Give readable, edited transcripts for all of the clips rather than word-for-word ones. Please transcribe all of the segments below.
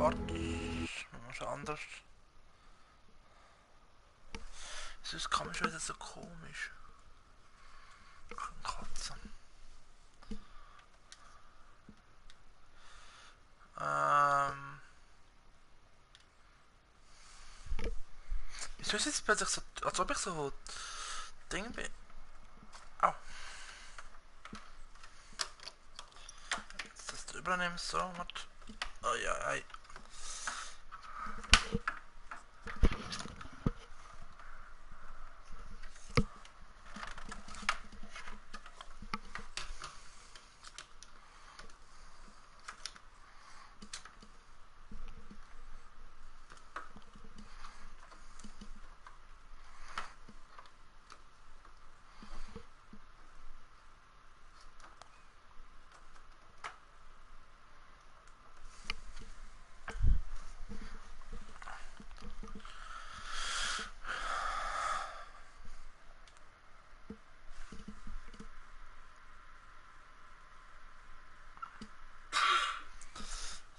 Ort. Schon anders. Es ist kam schon wieder so komisch. Kotzen. Wieso ist es plötzlich so, als ob ich so Ding bin? Au. Jetzt das drüber nehmen, so, warte. Oh ja, ei.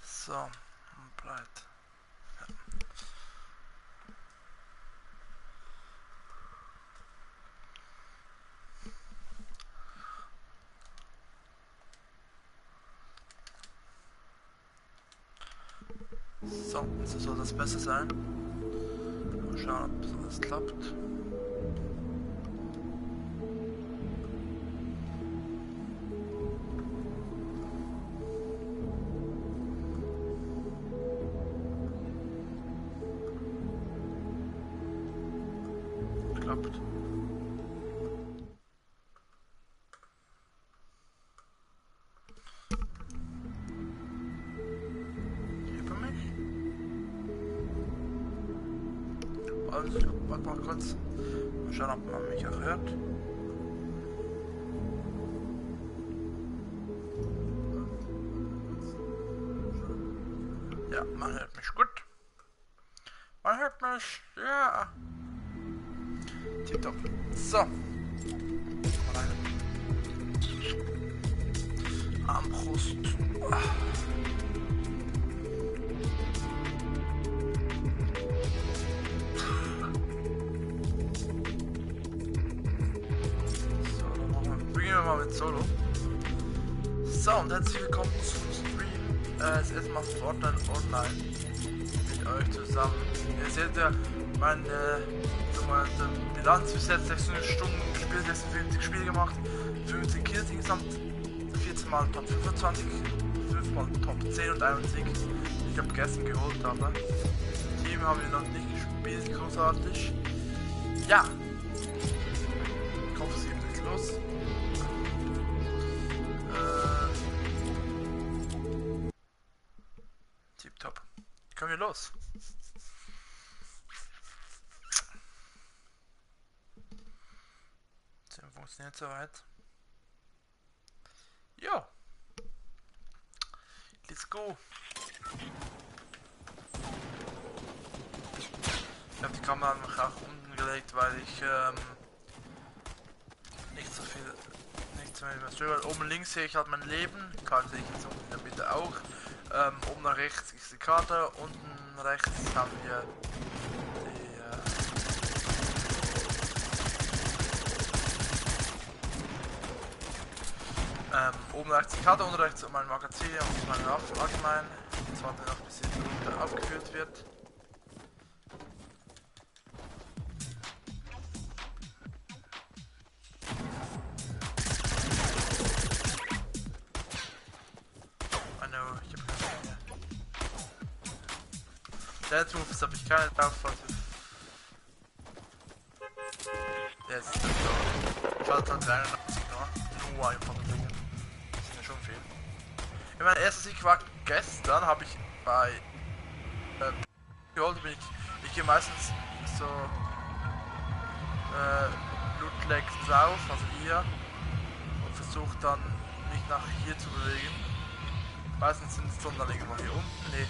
So, und breit. Ja. So, so soll das besser sein. Mal schauen, ob das klappt. Klappt. Über mich? Also, warte mal kurz. Mal schauen, ob man mich auch hört. Ja, man hört mich gut. Man hört mich, ja. Tipptopp. So. Mal rein. Armbrust. Beginnen wir mal mit Solo. So, und herzlich willkommen zum Stream. Das erste Mal Fortnite Online mit euch zusammen. Ihr seht ja meine Bilanz bis jetzt 600 Stunden gespielt, 56 Spiele gemacht, 15 Kills insgesamt, 14 mal Top 25, 5 mal Top 10 und 1 Sieg, die ich habe gestern geholt habe. Team haben wir noch nicht gespielt, großartig. Ja, ich hoffe, es geht jetzt los. Tipptopp. Können wir los? Das funktioniert soweit. Jo. Let's go. Ich habe die Kamera einfach auch unten gelegt, weil ich nicht so mehr drüber. Oben links sehe ich halt mein Leben, die Karte sehe ich jetzt unten in der Mitte auch. Oben nach rechts ist die Karte, unten rechts haben wir die oben rechts die Karte, unten rechts mein Magazin und meine Waffen allgemein. Jetzt warten wir noch, bis die Route aufgeführt wird. Deadroof habe ich keine drauf. Jetzt ist das so. Ich hatte 83 nur einfach von den Dingen. Das ist ja schon viel. Ich mein erster Sieg war gestern, habe ich bei geholt, ich gehe meistens so Loot-Leg drauf, also hier, und versuche dann mich nach hier zu bewegen. Meistens sind es dann irgendwo hier unten. Nee.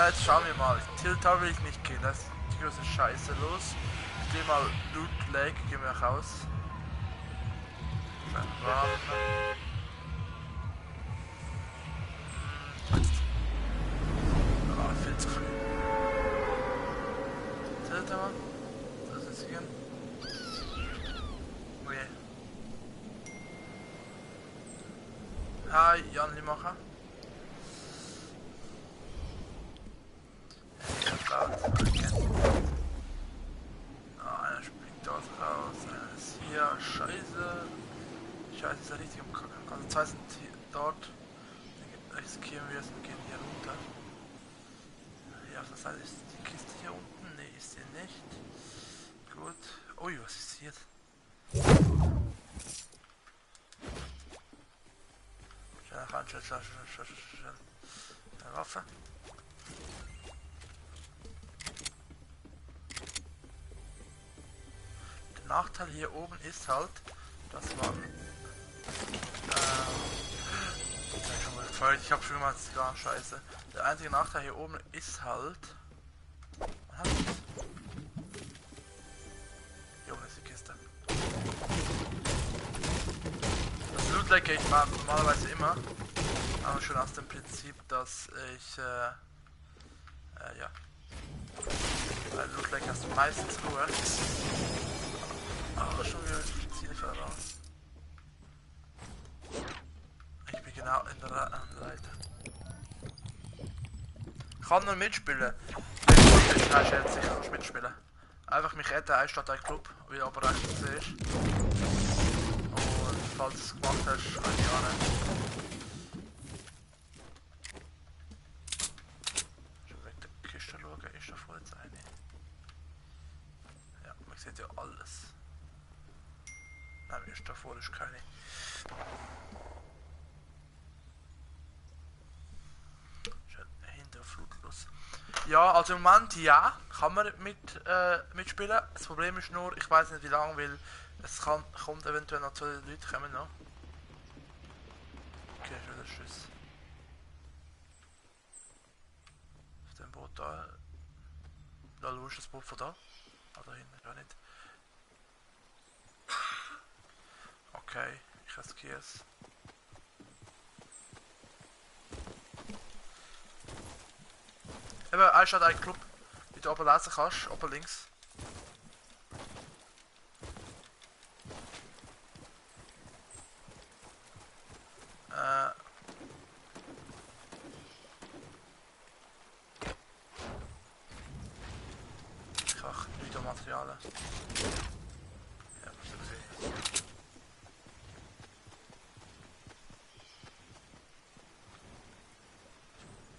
Jetzt schauen wir mal. Tiltar will ich nicht gehen, das ist die große Scheiße los. Ich gehe mal Loot Lake, gehen wir raus. Hi, Jan Limacher. Ich hab laut. Ah, einer springt dort raus, einer ist hier. Scheiße. Scheiße, ist ja richtig umkacken. Also zwei sind hier, dort. Riskieren wir es und gehen hier runter. Ja, auf der Seite ist die Kiste hier unten. Ne, ist sie nicht. Gut. Ui, was ist hier? Schnell. Eine Waffe. Der Nachteil hier oben ist halt, dass man ich hab schon mal gar scheiße. Der einzige Nachteil hier oben ist halt. Man hat hier oben ist die Kiste. Das Loot Lake ich mag normalerweise immer. Aber schon aus dem Prinzip, dass ich ja. Bei Loot Lake hast du meistens Ruhe. Aber schon wieder Ziele voraus. Ich bin genau in der Leiter. Ich kann nur mitspielen. Nein, Scherz, ich kann mitspielen. Einfach mich retten, ein statt ein Club, wie aber recht ist. Und falls du es gemacht hast, kann ich auch nicht. Schon weg der Kiste schauen, ist da voll jetzt eine. Ja, man sieht ja alles. Nein, ist davor ist keine. Flutlos. Ja, also im Moment ja, kann man mitspielen. Das Problem ist nur, ich weiß nicht wie lange, weil es kommt eventuell noch 2 Leute kommen noch. Okay, schon wieder Schuss. Auf dem Boot da. Da wo ist das Boot von da? Ah, da hinten, gar nicht. Okay, ich riskiere es. Eben, ein statt ein Club, wie du oben lesen kannst, oben links. Ich habe Videomaterialien. Ja, musst du sehen.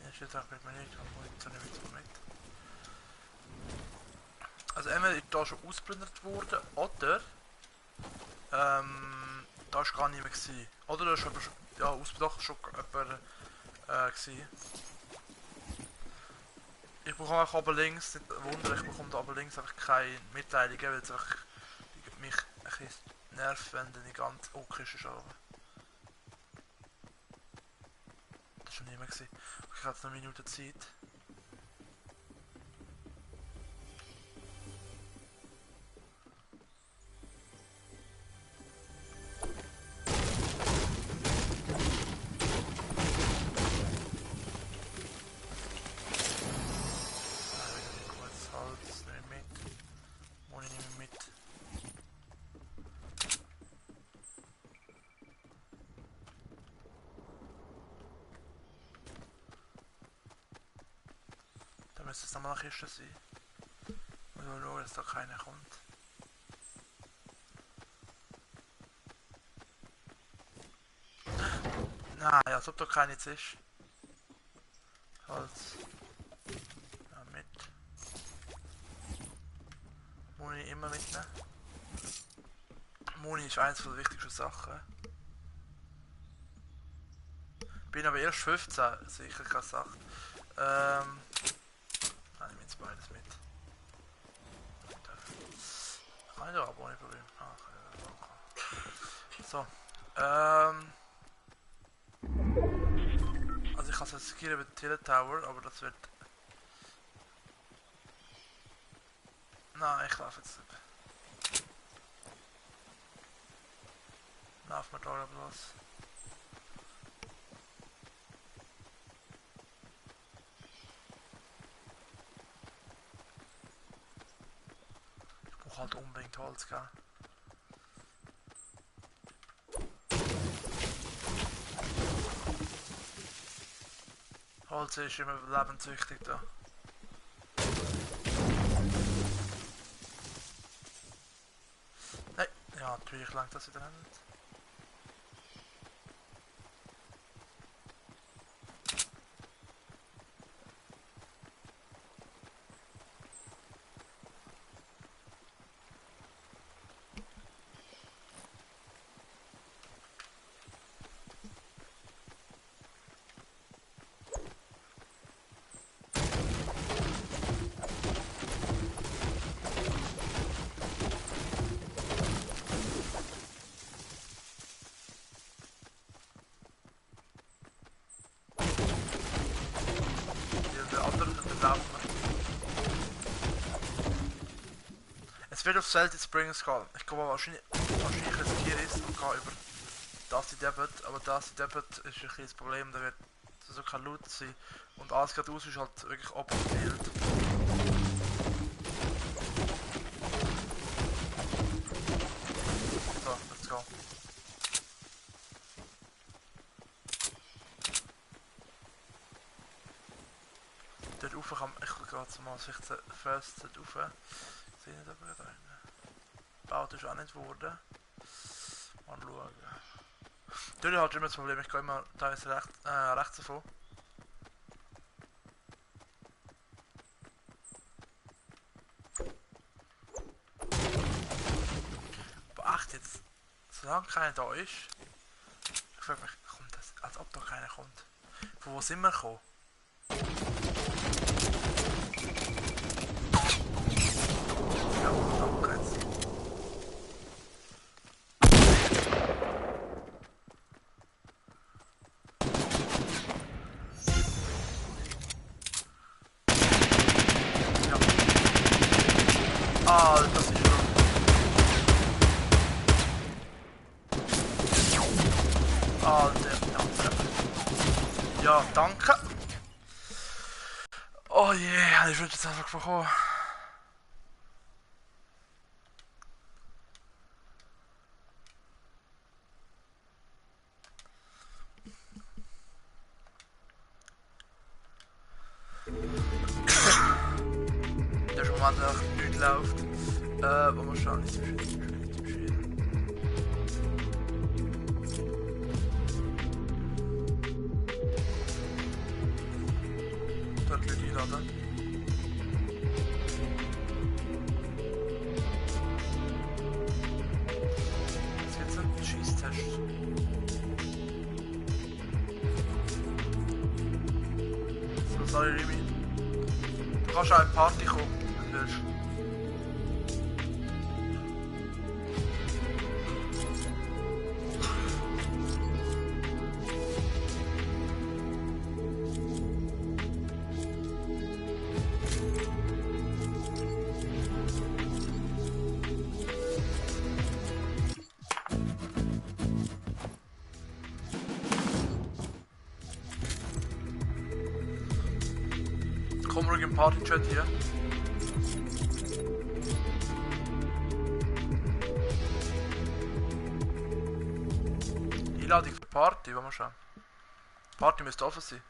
Ja, steht auch mit mir nicht, und Munition nehme ich jetzt mit. Also entweder ist da schon ausgeplündert worden, oder da war gar nicht mehr gewesen. Oder da ist aber schon, ja, doch schon jemand gewesen. Ich bekomme auch oben links, nicht wundern, ich bekomme da oben links einfach keine Mitteilungen, weil es einfach mich ein bisschen nervt, wenn dann nicht ganz okay ist. Das war schon nicht mehr gewesen. Okay, ich habe jetzt noch eine Minute Zeit. Müsste es nochmal nach Kiste sein. Muss mal schauen, dass da keiner kommt. Nein, als ob da keiner jetzt ist. Holz. Ja, mit. Muni immer mitnehmen. Muni ist eines der wichtigsten Sachen. Bin aber erst 15, sicher keine Sache. Nein, ich nehme jetzt beides mit. Kann ich da aber ohne Problem. So. Also ich kann es riskieren mit dem Teletower, aber das wird... Nein, ich laufe jetzt nicht. Laufen wir da aber was. Ich brauche halt unbedingt Holz, gell? Holz ist immer lebenswichtig da. Nein, ja, natürlich langt das wieder nicht. Es wird auf Salty Springs gehen. Ich glaube wahrscheinlich riskiere ich es und gehe über Dusty Depot, aber Dusty Depot ist ein bisschen das Problem, da wird so kein Loot sein. Und alles gerade aus ist halt wirklich abgespielt. So, let's go. Dort rauf kann ich gerade mal sich first dort rauf. Ich sehe nicht, ob er da hinten. Baut ist auch nicht geworden. Mal schauen. Dort hat immer das Problem, ich gehe immer teilweise rechts davon. Aber echt jetzt, solange keiner da ist, ich frage mich, kommt das, als ob da keiner kommt. Von wo sind wir gekommen? Ja, danke jetzt. Ah, das ist schon. Alter, danke. Ja, danke. Oh je, yeah, ich würde jetzt einfach bekommen. Der ist im Moment noch nichts läuft. Aber mal schauen, nicht zu beschweren. Dort Leute einladen. Jetzt gibt's einen Schießtest. So, sorry Rimi. Du kannst auch in die Party kommen, wenn du willst. Komm ruhig im Party-Chat hier. Einladung für Party, wollen wir schauen. Party müsste offen sein.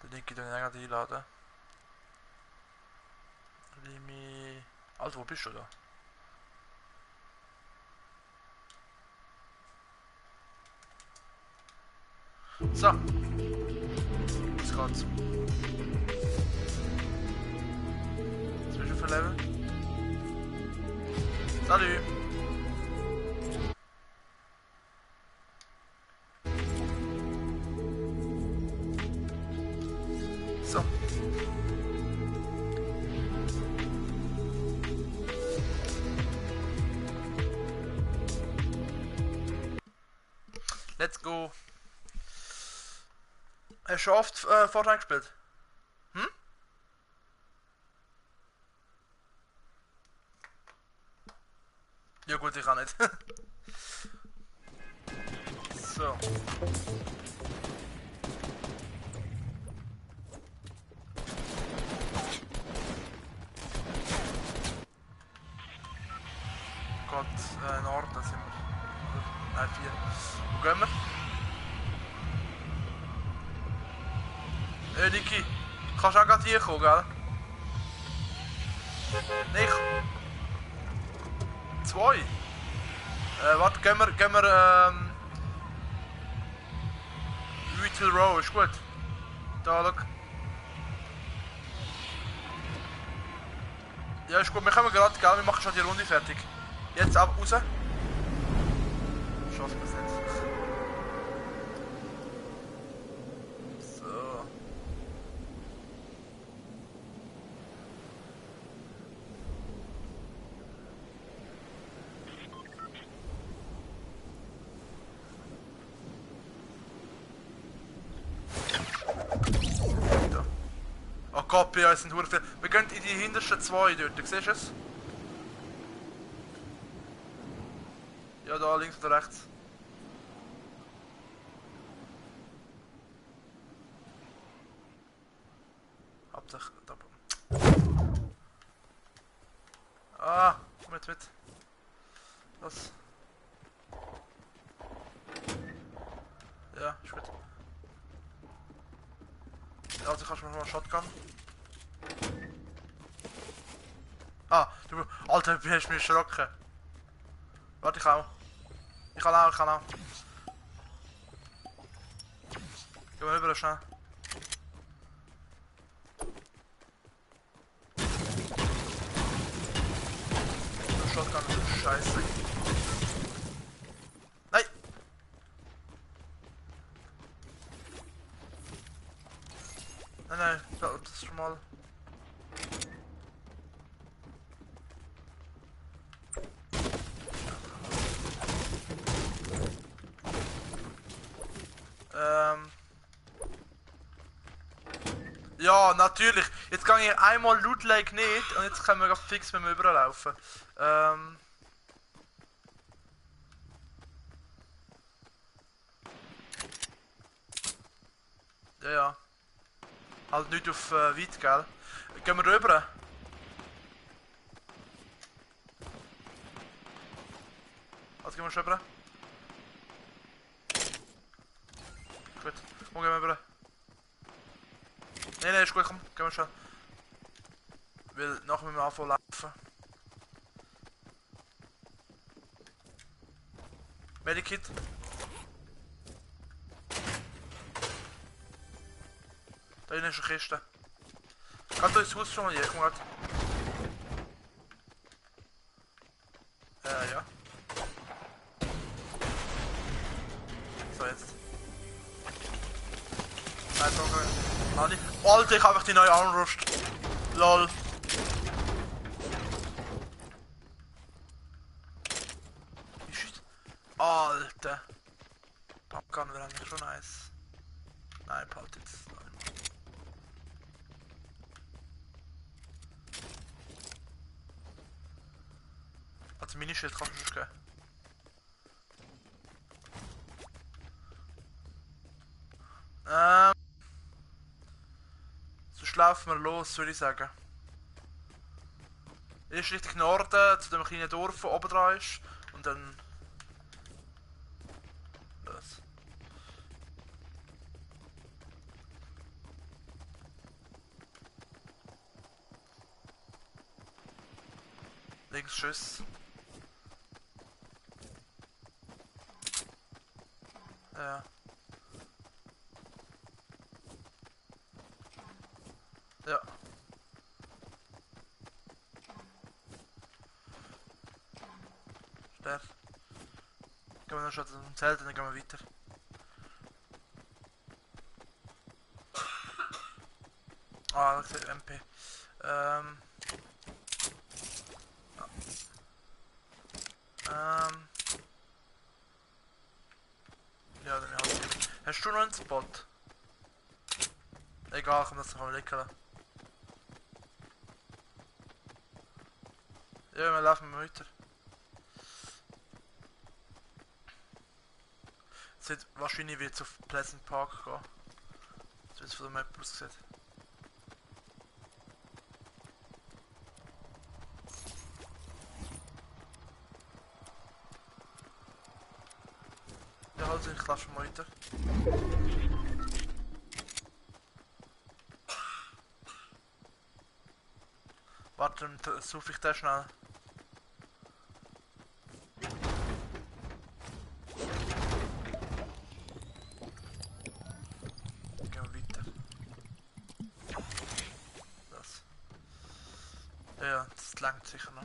Den Link ich dann nicht einladen. Limi. Also, wo bist du da? So. Jetzt geht's. Was bist du für Level? Salut! So. Let's go. Hast du schon oft Fortnite gespielt? Hm? Ja gut, ich kann nicht. So. Gott, Norden sind wir. Nein, 4. Wo gehen wir? Niki, kannst du auch gerade hier kommen, gell? Nicht. 2. Warte, gehen wir Retail Row, ist gut. Da, schau. Ja, ist gut, wir kommen gerade, gell? Wir machen schon die Runde fertig. Jetzt ab, raus. Schaffen wir es nicht. So. Da. Oh Gott, bei uns sind hure viel. Wir gehen in die hintersten 2 dort, siehst du es? Ja, da links oder rechts. Hauptsache da. Ah, komm jetzt mit. Was? Ja, ist gut. Also kannst du mal Shotgun. Ah, du. Alter, du hast mich erschrocken. Warte, ich auch. Ich kann auch. Gehen wir rüber schnell. Der Shotgun ist scheiße. Nein! Nein, das ist schon mal. Ja, natürlich. Jetzt gehe ich einmal Loot Lake nicht und jetzt können wir fix mit mir überlaufen. Ja. Halt nicht auf weit, gell? Gehen wir rüber? Also gehen wir schon rüber? Gut. Wo gehen wir rüber? Nein, ist gut, komm, gehen wir schon. Weil nachher müssen wir anfangen laufen. Medikit. Da hinten ist eine Kiste. Geht da ins Haus schon mal hier, komm grad. Ja. So, jetzt. Nein, Nani. Alter, ich hab einfach die neue Armbrust. Lol. Alter. Pumpgun wäre eigentlich schon nice. Nein, halt jetzt. Also Minischild kannst du schon geben. Sonst laufen wir los, würde ich sagen. Erst Richtung Norden, zu dem kleinen Dorf, das oben dran ist. Und dann... los. Links Schuss. Ja. Ja. Der. Gehen wir noch schon zum Zelt und dann gehen wir weiter. Ah, da sieht MP. Ja, dann halt. Hast du noch einen Spot? Egal, komm, das kann man lecker. Ja, wir laufen weiter. Wahrscheinlich wird es auf Pleasant Park gehen. So wie es von der Map aussieht. Also ich lasse mal weiter. Warte, dann suche ich den schnell. Gehen wir weiter. Das. Ja, das langt sicher noch.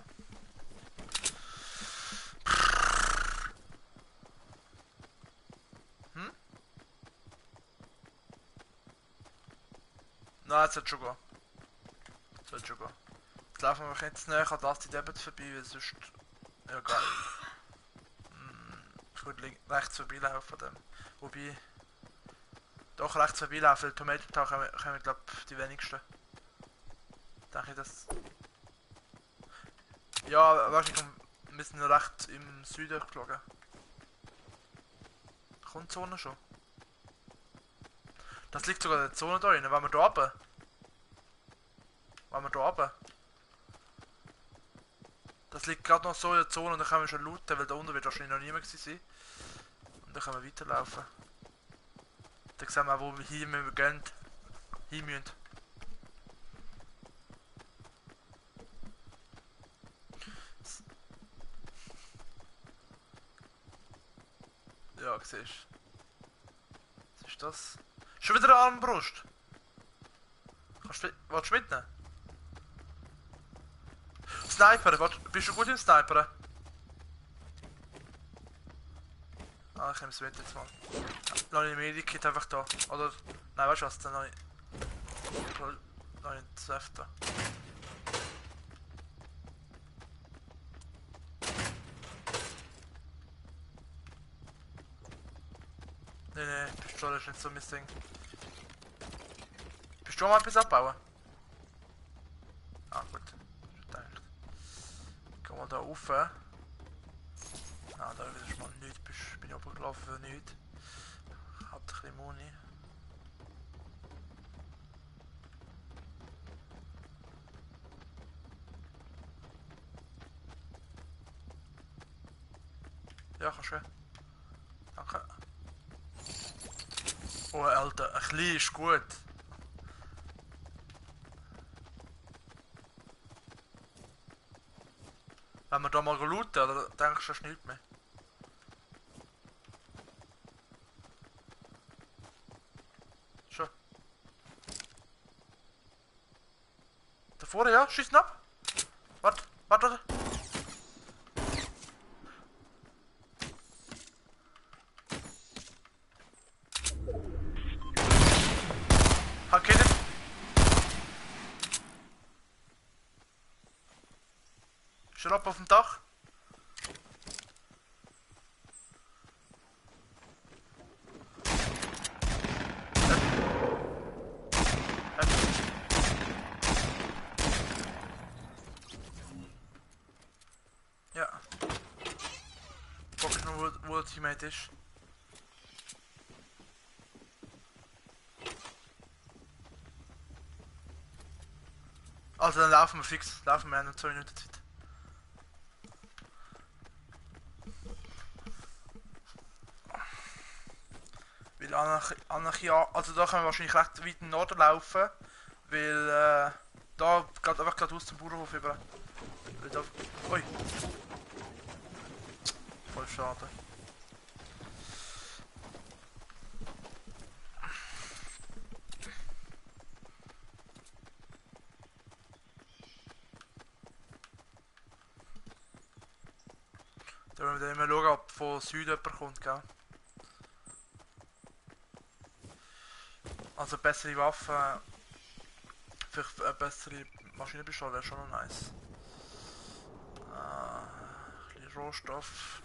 Nein, es sollte schon gehen. Sollte schon gehen. Jetzt laufen wir jetzt näher an das die Debit vorbei, weil sonst... Ja, geil. Ich würde rechts vorbeilaufen dem. Wobei... Doch rechts vorbeilaufen, weil Tomato Town kommen glaube ich die wenigsten. Denke ich das... Ja, weißt du, wir sind recht im Süden geschaut. Kommt die Zone schon? Das liegt sogar in der Zone da rein. Wollen wir da runter? Wollen wir da runter? Das liegt gerade noch so in der Zone und dann können wir schon looten, weil da unten wird wahrscheinlich noch niemand sein. Und dann können wir weiterlaufen. Dann sehen wir auch, wo wir hin gehen. Hin müssen. Ja, siehst du. Was ist das? Schon wieder eine Armbrust? Willst du mitnehmen? Sniper, bist du gut im Sniperen? Ah, ich nehme es mit jetzt mal. Lass ich Medikit einfach da. Oder. Nein, weißt du was? Dann lass ich das F da. Nee, Pistole ist nicht so mein Ding. Bist du auch mal etwas abbauen? Ah, gut. Geh mal da rauf. Ah, da ist mal nichts. Bin ich runtergelaufen für nichts. Ich hab ein bisschen Muni. Ja, kannst du. Danke. Oh, Alter, ein klein ist gut. Wenn wir da mal looten, oder denkst du, das ist nichts mehr? Schon. Da vorne, ja? Schießen ab! Warte, warte, warte! Hat keinen. Schon ab auf dem Dach. Ja. Guck ich noch, wo der Teammate ist. Also dann laufen wir fix. Laufen wir noch 2 Minuten Zeit. Weil Anarchie, also da können wir wahrscheinlich recht weit in den Norden laufen. Weil da geht einfach geradeaus zum Bauernhof über. Weil da, ui. Voll schade. Da müssen wir dann immer schauen, ob von Süden jemand kommt, gell? Also bessere Waffen, vielleicht eine bessere Maschinenpistole wäre schon noch nice. Ein bisschen Rohstoff.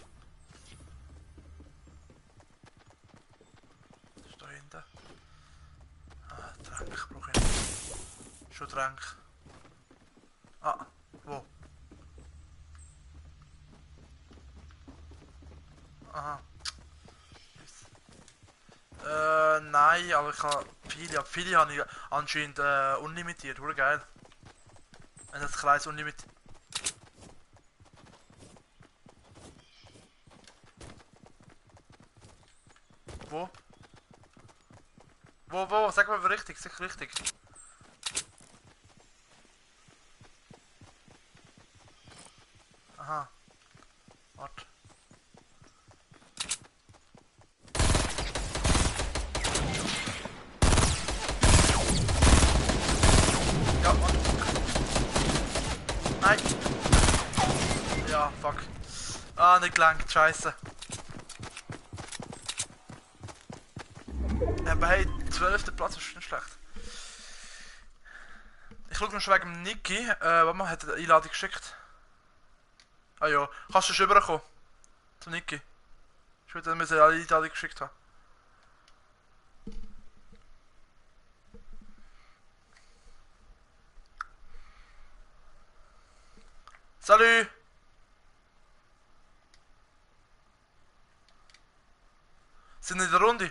Was ist da hinten? Ah, Tränke brauche ich nicht. Schon Tränke. Ah, wo? Aha. Nein, aber ich habe viele habe ich anscheinend unlimitiert, oder geil. Wenn das kleines unlimitiert. Wo? Wo? Sag mal richtig, sag richtig. Aha. Warte. Ja, warte. Nein. Ja, fuck. Ah, nicht gelangt, scheiße. Aber hey, 12. Platz ist nicht schlecht. Ich schau noch schon wegen dem Niki. Warte mal, hat er eine Einladung geschickt? Ah ja, kannst du schon rüberkommen? Zum Niki. Ich würde dann eine Einladung geschickt haben. Salut! Sind in der Runde?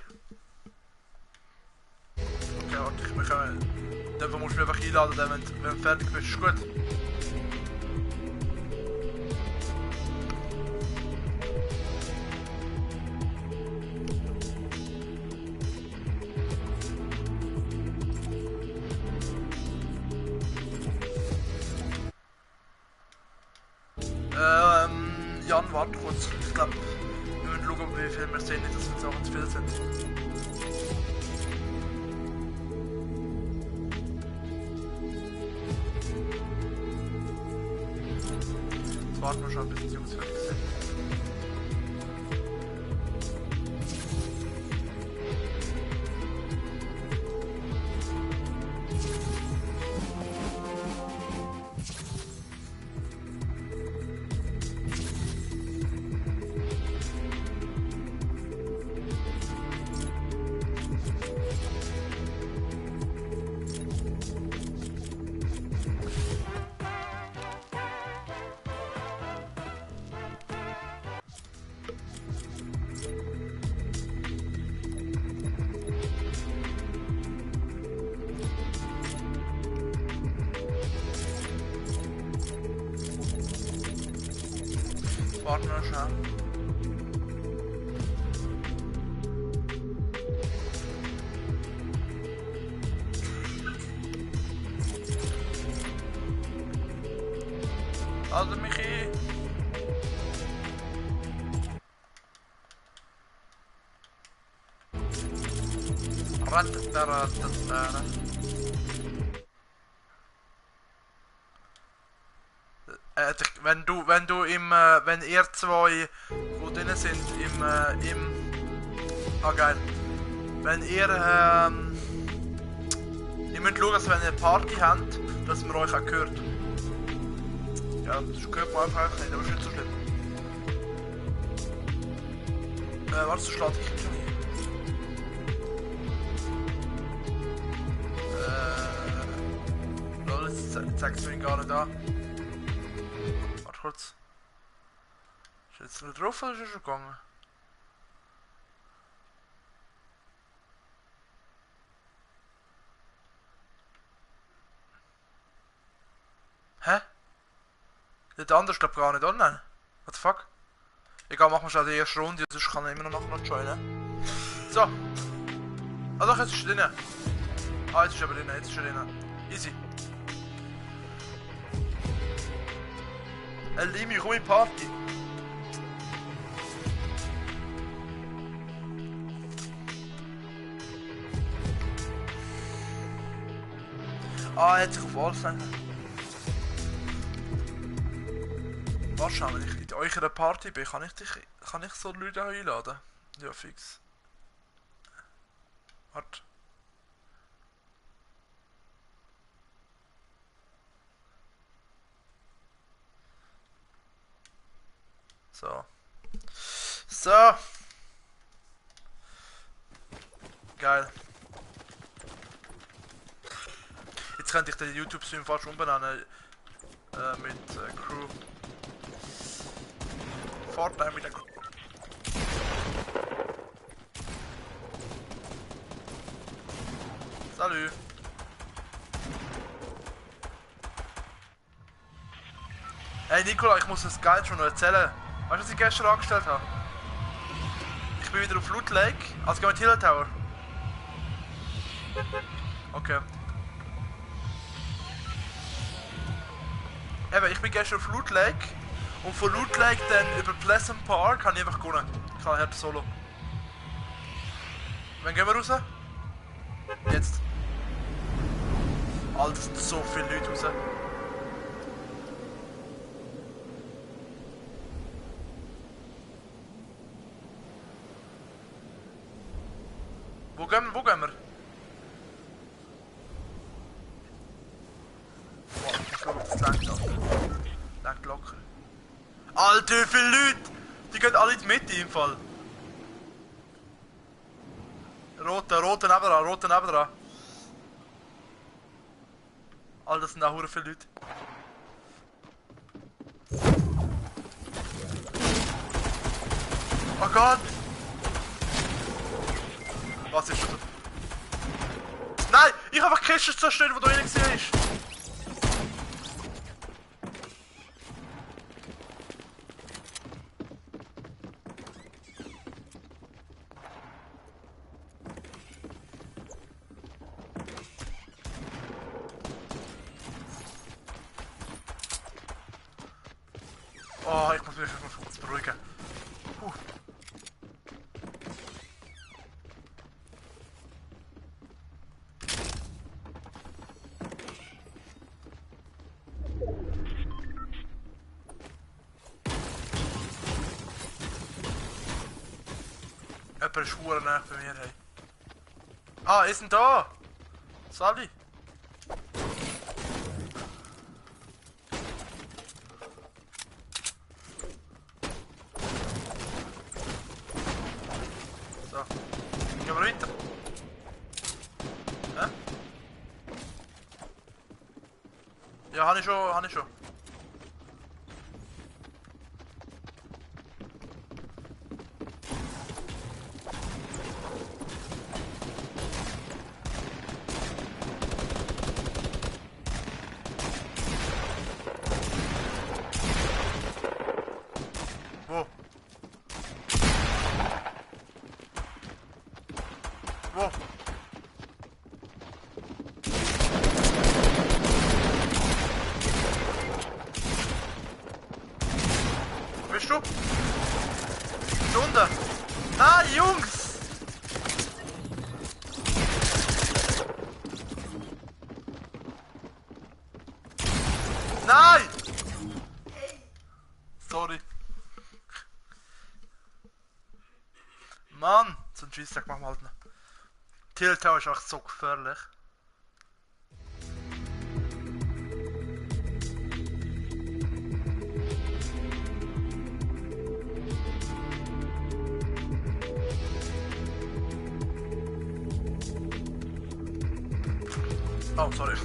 Okay, warte, wir können... Dann musst du mich einfach einladen, dann, wenn du fertig bist. Ist gut? Jan, warte kurz. Ich glaube, wir müssen schauen, wie viel wir sehen, nicht, dass wir jetzt auch zu viel sind. Jetzt warten wir schon, bis die Jungs fertig sind. Warten wir schon. Also Michi. Ratatara. Wenn ihr zwei, wo drinnen sind, geil. Wenn ihr, ihr müsst schauen, dass wenn ihr eine Party habt, dass man euch auch hört. Ja, das hört man einfach nicht, aber ist nicht so schlimm. Warte, so schlägt ich schon hier. Lol, jetzt zeigt es mir gar nicht an. Warte kurz. Ist jetzt noch drauf oder ist er schon gegangen? Hä? Der andere ist glaub gar nicht online. What the fuck? Egal, machen wir schon die erste Runde, sonst kann er immer noch joinen. So. Ah doch, jetzt ist er drin. Ah, jetzt ist er aber drin, jetzt ist er drin. Easy. Limi, komm in die Party. Ah, er hat sich auf alles gesendet. Wahrscheinlich, wenn ich in eurer Party bin, kann ich so Leute einladen? Ja, fix. Warte. So. So. Geil. Jetzt könnte ich den YouTube-Stream fast umbenennen. Mit Crew. Fortnite mit der Crew. Salut. Hey Nicola, ich muss das Guide schon noch erzählen. Weißt du, was ich gestern angestellt habe? Ich bin wieder auf Loot Lake. Also gehen wir Hill Tower. Okay. Eben, ich bin gestern auf Loot Lake. Und von Loot Lake dann über Pleasant Park habe ich einfach gewonnen. Ich kann halt solo. Wann gehen wir raus? Jetzt. Alter, es sind so viele Leute raus. Wo gehen wir? Wo gehen wir? Boah, ich glaube, das lenkt ab. Lenkt locker. Alter, wie viele Leute! Die gehen alle in die Mitte im Fall. Rote nebendran. Alter, das sind auch hure viele Leute. Oh Gott! Was ist das? Nein! Ich habe einfach die Kiste zerstört, wo du drin warst! Oh, ich muss mich kurz beruhigen. Jemand ist verdammt nah bei mir. Hey. Ah, ist denn da? Sally? So. Gehen wir weiter. Hä? Ja, habe ich schon. Wo? Wo? Wo bist du? Bist du unten? Nein, Jungs! Nein! Sorry. Mann, so ein Scheissdreck machen wir halt noch. Hill Tower ist echt so gefährlich. Oh, sorry.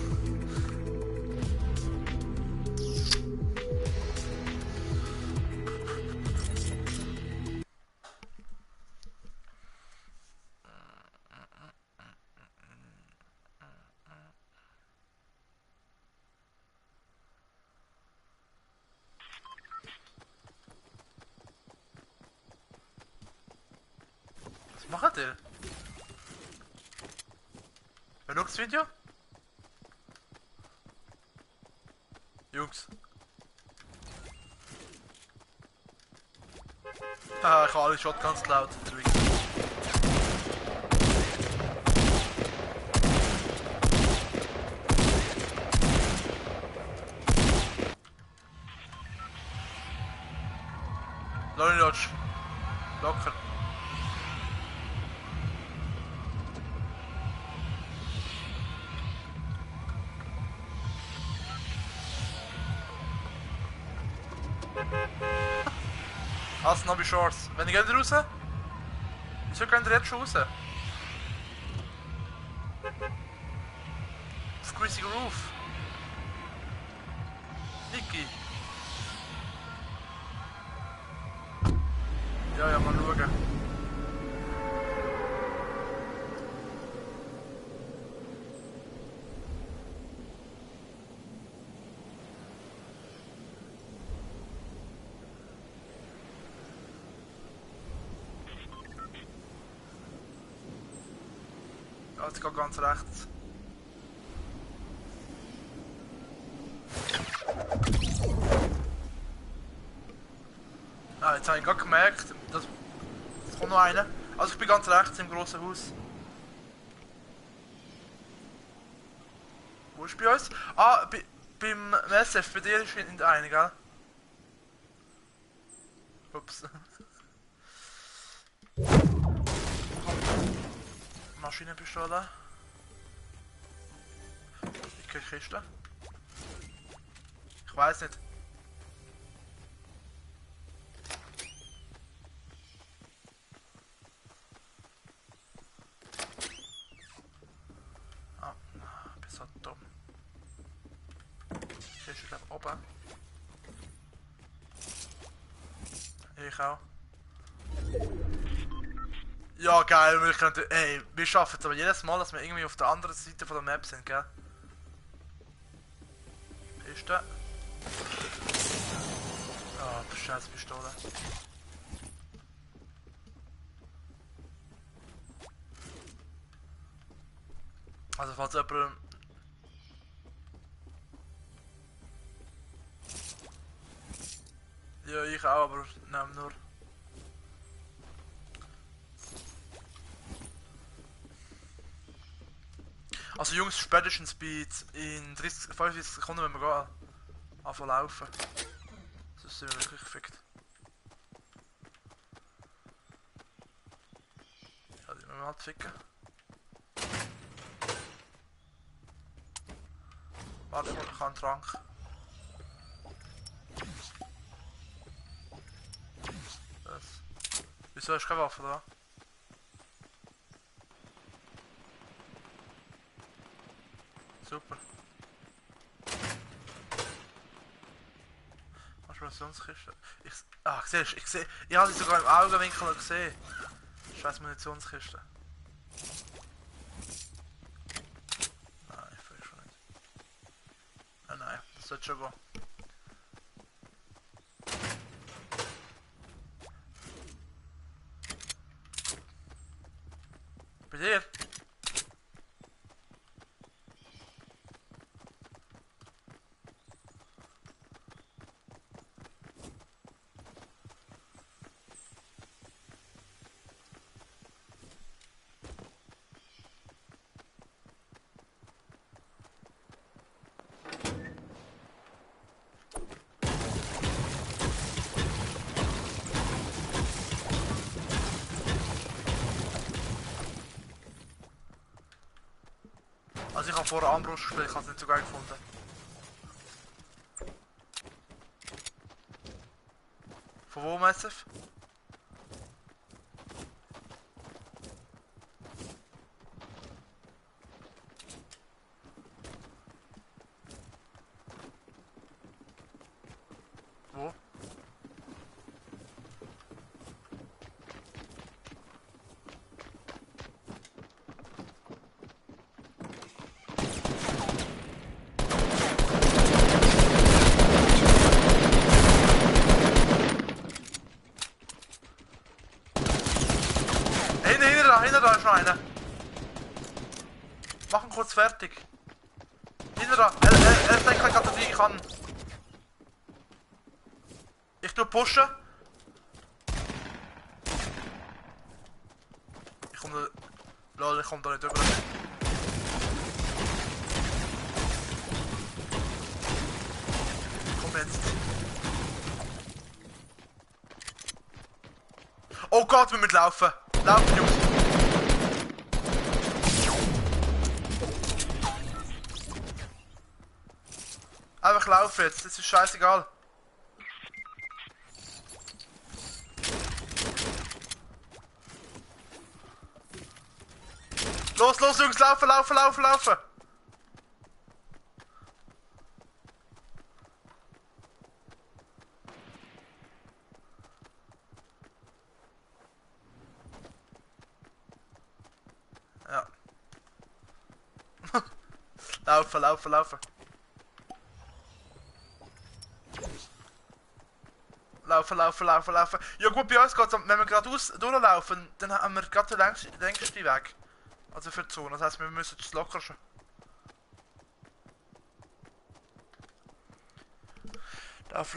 Was macht ihr? Wer schaut das Video? Jungs. Ah, ich habe alle Shotguns geklaut. Lonely Lodge. Locker. Also noch bei Shorts. Wenn ich geht raus? Wieso geht ihr jetzt schon raus? Auf Greasy Roof. Niki. Ja, mal schauen. Also ich gehe ganz rechts. Ah, jetzt habe ich gerade gemerkt, dass es kommt noch einer. Also ich bin ganz rechts im grossen Haus. Wo ist bei uns? Ah, beim SF, bei dir ist hinten einer, gell? Ups. Maschinenpistole. Ich krieg Kiste. Ich weiß nicht. Ah, ich bin so dumm. Kiste glaube ich oben. Ich auch. Ja, geil, wir können. Ey, wir schaffen es aber jedes Mal, dass wir irgendwie auf der anderen Seite von der Map sind, gell? Kiste. Ah, oh, scheiß Pistole. Also falls jemand... Ja, ich auch, aber nein, nur... Also Jungs, spätestens bei in 30, 45 Sekunden wenn wir gehen anfangen laufen. Sonst sind wir wirklich gefickt. Ja, die müssen wir halt ficken. Warte, ich habe einen Trank. Das. Wieso hast du keine Waffe da? Super. Munitionskiste. Ich sehe. Ich habe sie sogar im Augenwinkel gesehen. Scheiß Munitionskiste. Nein, vielleicht schon nicht. Nein, das sollte schon gehen. Bei dir? Also ich habe vorher Armbrust gespielt, ich habe es nicht so geil gefunden. Von wo, Massive? Wo? Hinter da ist noch einer. Mach ihn kurz fertig. Hinter da. Er denkt gerade, dass ich kann. Ich tue pushen. Ich komme da... Lol, ich komme da nicht rüber. Komm jetzt. Oh Gott, wir müssen laufen. Laufen, Jungs. Einfach laufen jetzt, das ist scheißegal. Los, Jungs, laufen! Ja. Laufen! Laufen! Ja gut, bei uns geht's, wenn wir geradeaus durchlaufen, dann haben wir gerade den längsten Weg. Also für die Zone. Das heisst, wir müssen es locker schon. Lauf.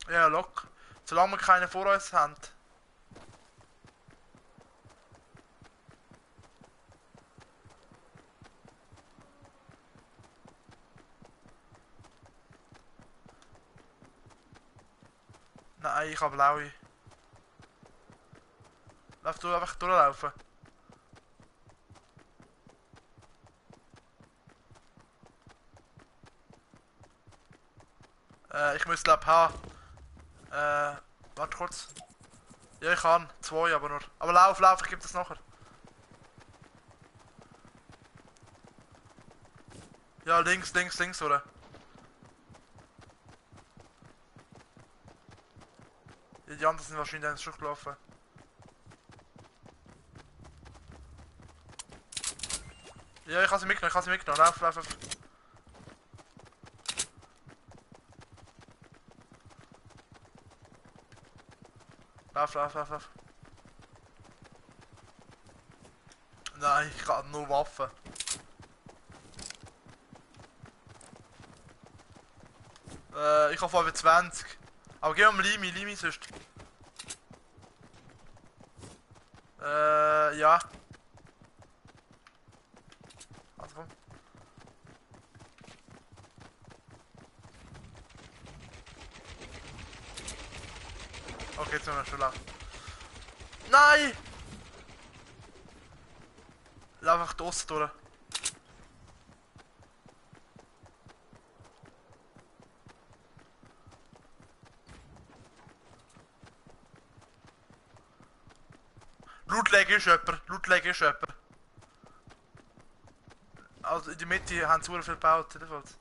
Ja, lock. Solange wir keine vor uns haben. Nein, ich habe blaue. Lauf du einfach durchlaufen. Ich muss glaub haben. Warte kurz. Ja, ich kann. 2 aber nur. Aber lauf, ich gebe das nachher. Ja, links, oder? Ja, die anderen sind wahrscheinlich dann schon gelaufen. Ja, ich kann sie mitgenommen, Lauf. Lauf. Nein, ich kann nur Waffen. Ich habe vor 20. Aber geh um Limi sonst. Ja. Also komm. Okay, jetzt sind wir schon laufen. Nein! Lauf einfach draussen durch. Lootlegen ist jemand. Also in der Mitte haben sie sehr viel gebaut, jedenfalls.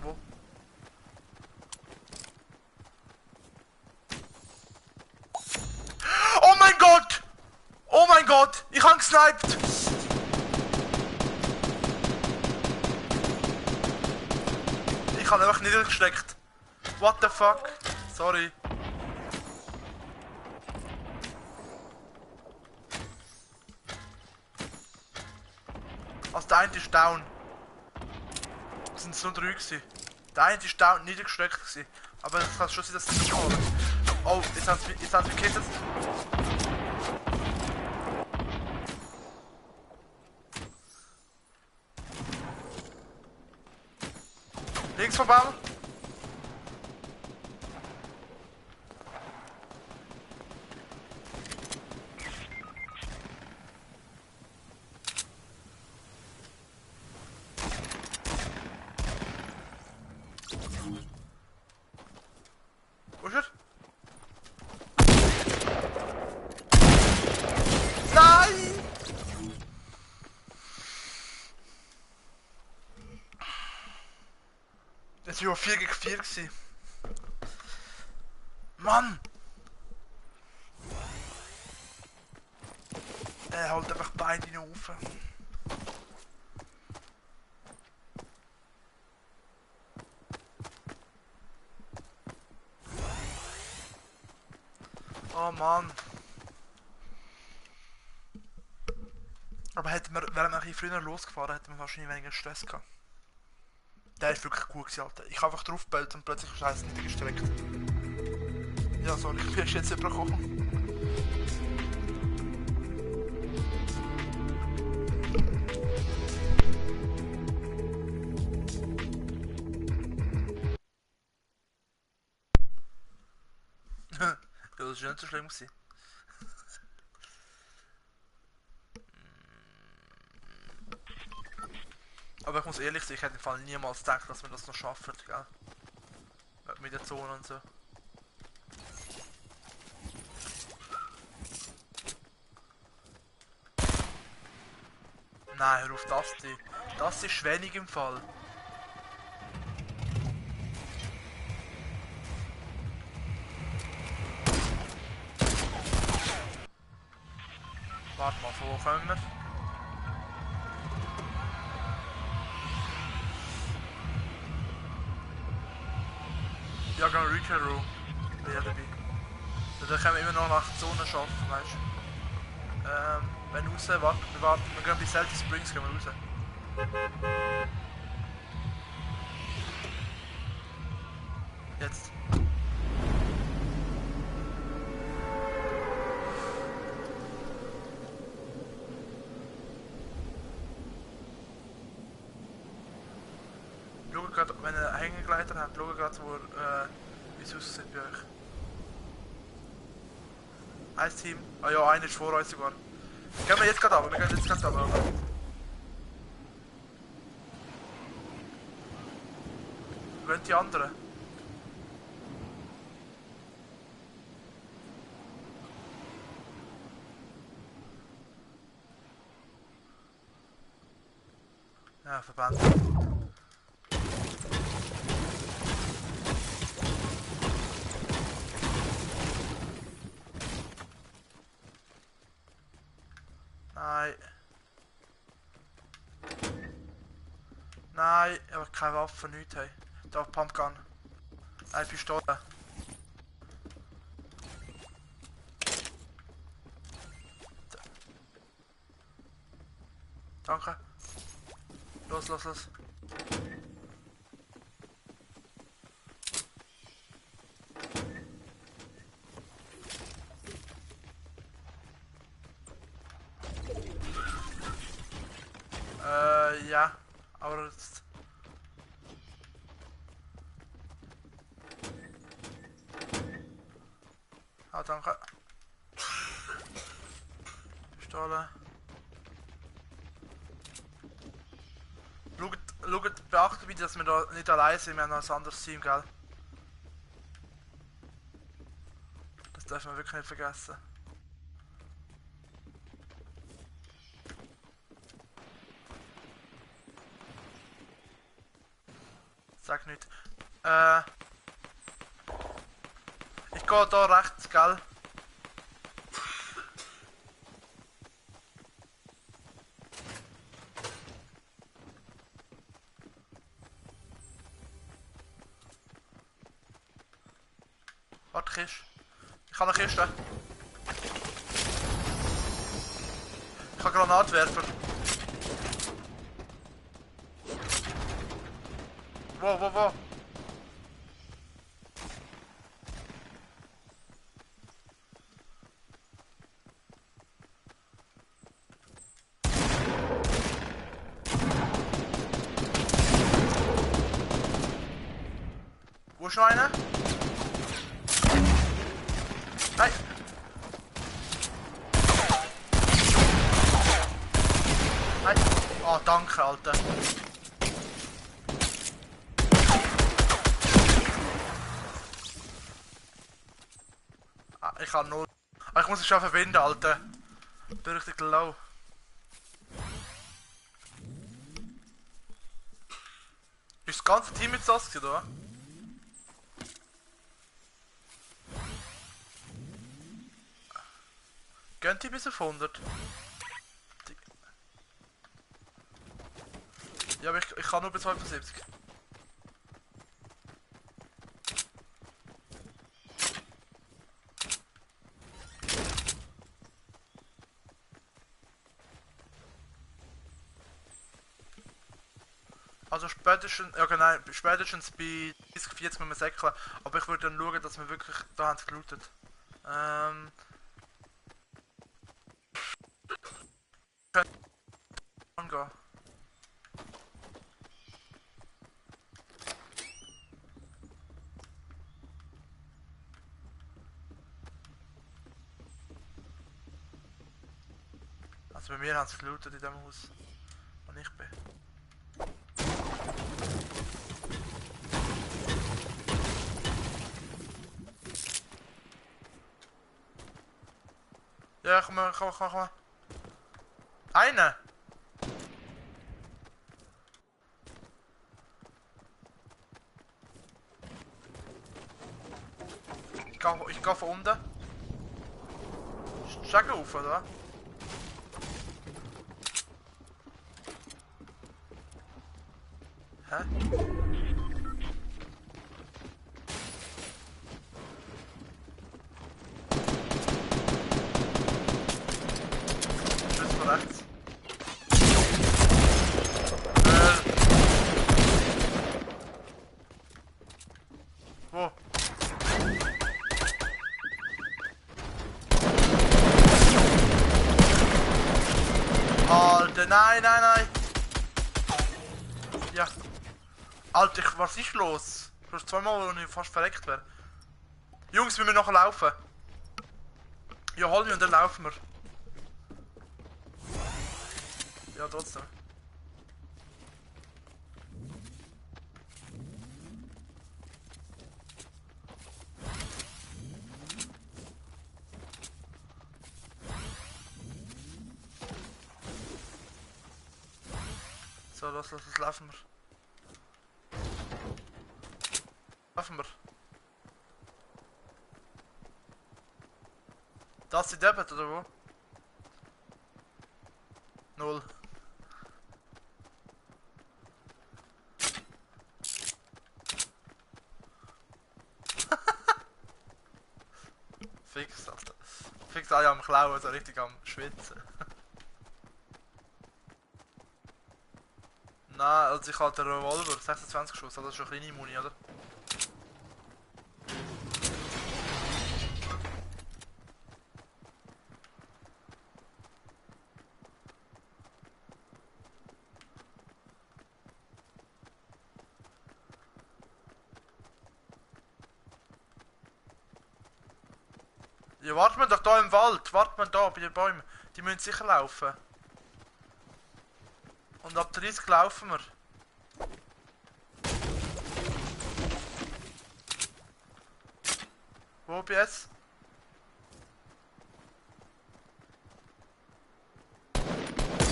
Wo? Oh mein Gott! Ich hab gesniped! Ich hab einfach niedergesteckt. What the fuck? Sorry. Also der eine ist down. Es sind nur 3 gewesen. Der eine ist down, niedergestreckt gewesen. Aber es kann schon sein, dass sie nicht holen. Oh, jetzt haben sie mich gekillt. Links vom Baum. Wo ist er? Nein! Das war 4 gegen 4 gewesen. Mann! Er holt einfach beide auf. Oh Mann. Aber wären wir ein bisschen früher losgefahren, hätten wir wahrscheinlich weniger Stress gehabt. Der ist wirklich gut gewesen, Alter. Ich habe einfach draufgebellt und plötzlich ist Scheiße niedergestreckt. Ja, sorry, ich bin jetzt übergekommen. Ja, das war nicht so schlimm gewesen. Aber ich muss ehrlich sein, ich hätte im Fall niemals gedacht, dass wir das noch schaffen, gell? Mit der Zone und so. Nein, hör auf das die. Das ist wenig im Fall. Warte mal, von wo kommen wir? Recon Room wäre dabei. Da können wir immer noch nach der Zone schaffen, weißt du. Wenn raus, wir gehen bei Salty Springs, gehen wir raus. Jetzt. Schaut gerade, wenn ihr einen Hängegleiter habt, schaut gerade, wie es aussieht bei euch. Ein Team. Ah ja, einer ist vor uns sogar. Gehen wir jetzt gerade runter, wir gehen jetzt gerade runter. Wo gehen die anderen? Ja, verbannt. Nein. Nein, ich habe keine Waffe, nichts. Hey. Da, Pumpgun. Eine Pistole. Danke. Los, los, los. Ja. Aber jetzt... Ah, danke. Pistole. Schaut, beachtet bitte, dass wir da nicht allein sind, wir haben noch ein anderes Team, gell? Das dürfen wir wirklich nicht vergessen. Sag nicht. Ich gehe da rechts, gell? Warte, Kiste. Ich habe eine Kiste. Ich habe Granatwerfer. Wo? Wo ist noch einer? Nein! Nein! Oh, danke, Alter. Ah, ich habe null. Ah, ich muss es schon verbinden, Alter. Ich bin richtig low. Ist das ganze Team jetzt das gewesen, oder? Gehen die bis auf 100? Ja, aber ich kann nur bis 75. Also spätestens, ja genau, spätestens bei 30, 40 müssen wir säckeln. Aber ich würde dann schauen, dass wir wirklich, da haben sie gelootet. Angehen. Also bei mir haben sie gelootet in dem Haus, wo ich bin. Ja, komm. Eine! Ich geh von unten. Steig auf, oder? Hä? Alter, nein, nein, nein. Ja. Alter, was ist los? Du hast zweimal, wo ich fast verreckt wäre. Jungs, wir müssen nachher laufen. Ja, hol mich und dann laufen wir. Ja, trotzdem. So, los, laufen wir. Laufen wir. Das ist die Deppet, oder wo? Null. Fix, Alter. Fix alle am Klauen, so richtig am Schwitzen. Nein, also ich habe den Revolver, 26 Schuss, also das ist schon kleine Muni, oder? Ja, warten wir doch da im Wald, warten wir da bei den Bäumen. Die müssen sicher laufen. Und ab 30 laufen wir. Wo bin ich jetzt?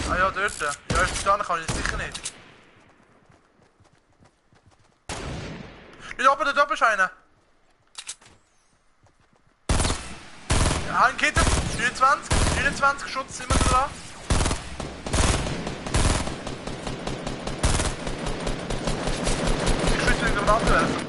Ah ja, dort. Ja, da kann ich sicher nicht. Nicht oben, da oben ist einer. Ja, ein Kitten. 29 Schutz sind wir dran. Ich schütze in den Rand werfen.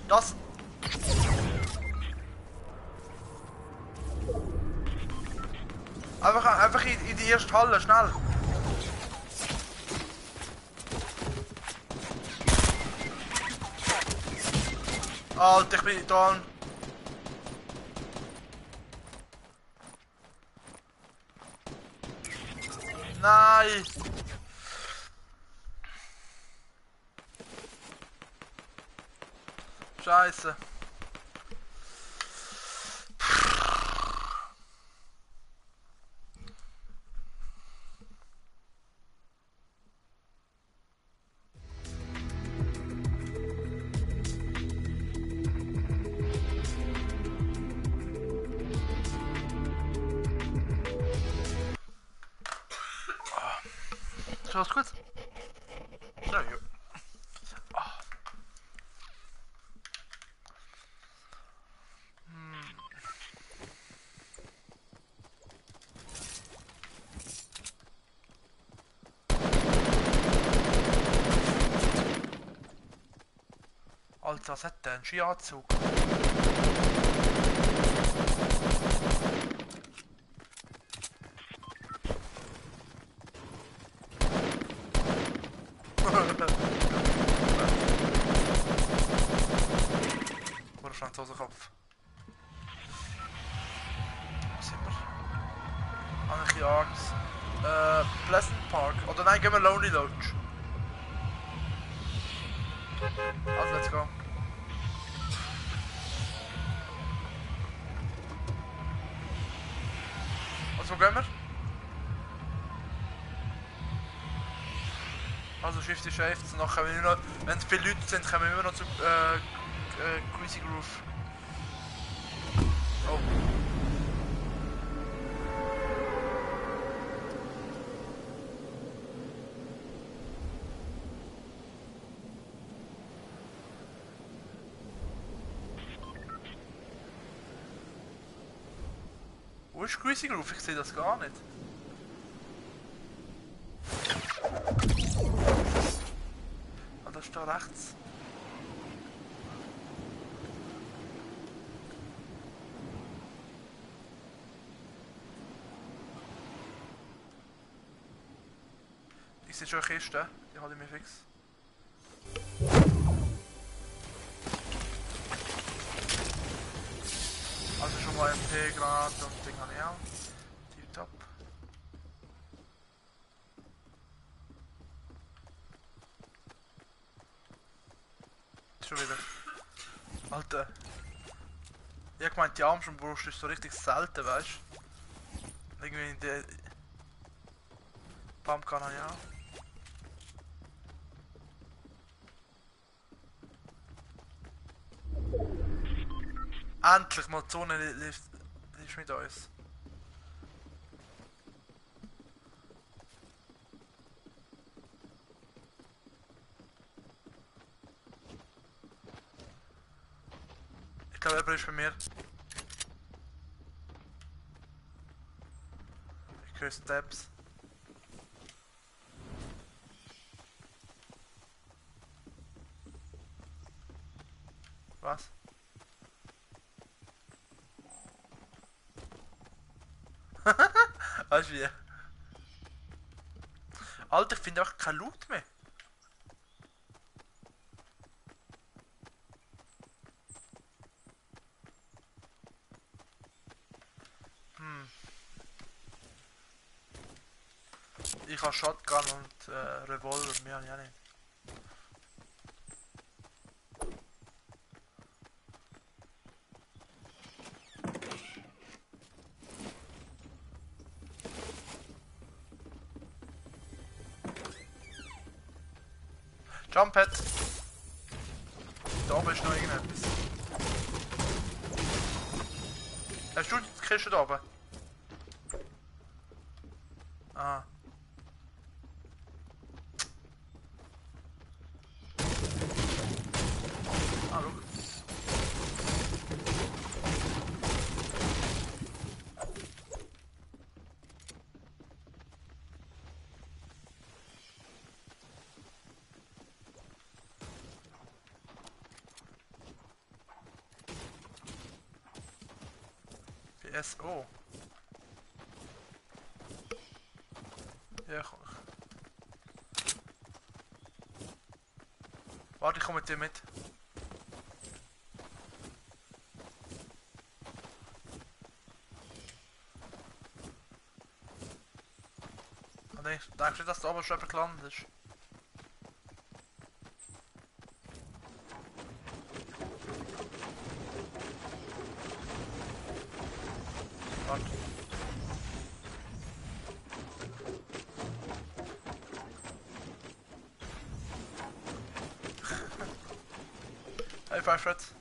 Das. Einfach in die erste Halle, schnell. Alter, ich bin da. Nein. Scheiße. Ist alles gut? Ja, ja. Alter, was hat der? Ein Skianzug? Oder Franzosenkopf. Wo sind wir? Eigentlich Angst. Pleasant Park. Oder nein, gehen wir Lonely Lodge. Also, let's go. Also, wo gehen wir? Also, Shift ist Shifts. Noch können wir noch, wenn es viele Leute sind, kommen wir immer noch zu Greasy Groove. Oh. Wo ist Greasy Groove? Ich sehe das gar nicht. Ah, das ist da rechts. sehe schon eine Kiste. Die hole ich mir fix. Also schon mal MP-Granate und Ding habe ich auch. Tipptopp. Schon wieder. Alter. Ich hab gemeint, die Armbrust ist so richtig selten, weißt du? Irgendwie in der Pumpgun habe ich auch. Endlich mal die Zone ist mit uns. Ich glaube, jemand ist bei mir. Ich höre Steps. Was? Weißt du wie? Alter, ich finde auch kein Loot mehr. Ich habe Shotgun und Revolver, mehr habe ich auch nicht. Jumppad! Da oben ist noch irgendetwas. Hast du die Kiste da oben? Ah. Ah, schau. PSO. Ja, komm. Warte, ich komme mit dir mit. Ah, nee, denkst du, dass da oben schon jemand gelandet ist? Warte. Hey, Five Freds.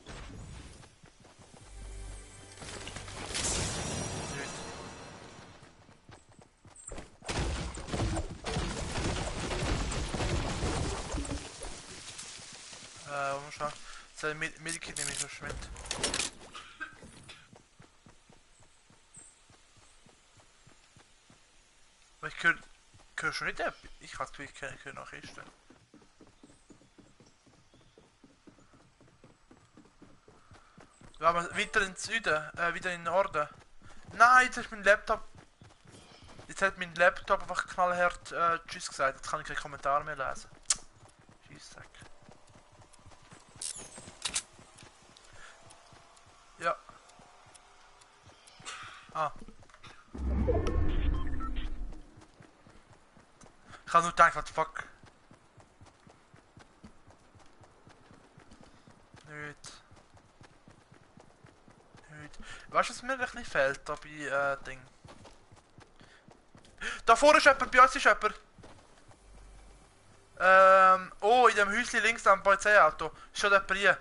Mal schauen. Das Medikit nehme ich schon mit. Aber ich höre schon nicht ab. Ich habe das Gefühl, ich höre noch Kisten. Wenn wir weiter in den Süden, wieder in den Norden. Nein, jetzt ist mein Laptop. Jetzt hat mein Laptop einfach knallhart Tschüss gesagt. Jetzt kann ich keinen Kommentar mehr lesen. Scheissdreck. Ja. Ah. Ich habe nur gedacht, what the fuck. Nicht. Nicht. Weißt du, was mir ein bisschen fehlt da bei Ding? Da vorne ist jemand, bei uns ist jemand. Oh, in dem Häuschen links am Polizeiauto. Ist schon jemand hier.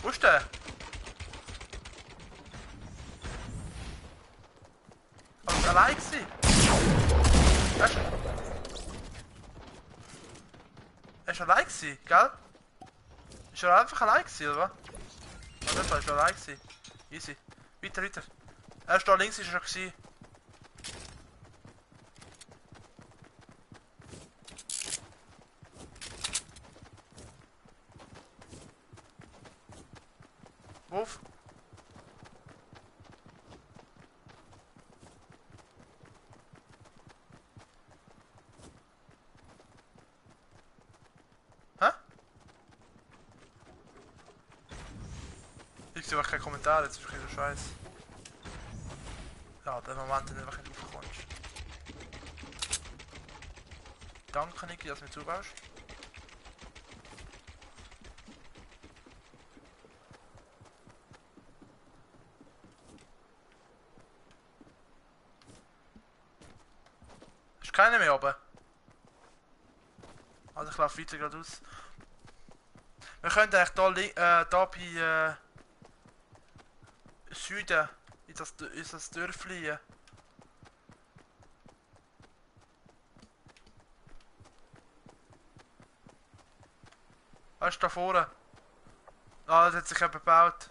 Wo ist der? Aber er allein gewesen? Er ist allein gewesen, gell? Ist er einfach allein gewesen, oder was? Ah, das war schon allein gewesen. Easy. Weiter, weiter. Er ist da links, ist er schon gewesen. Wurf. Hä? Ich sehe auch keine Kommentare, jetzt ist ein bisschen Scheiß. Ja, der Moment, in dem du nicht aufkommst. Danke, Niki, dass du mir zubaust. Ist keiner mehr oben. Also ich laufe weiter geradeaus. Wir können eigentlich da bei Süden in das Dörfli. Weißt du, da vorne? Ah, das hat sich eben gebaut.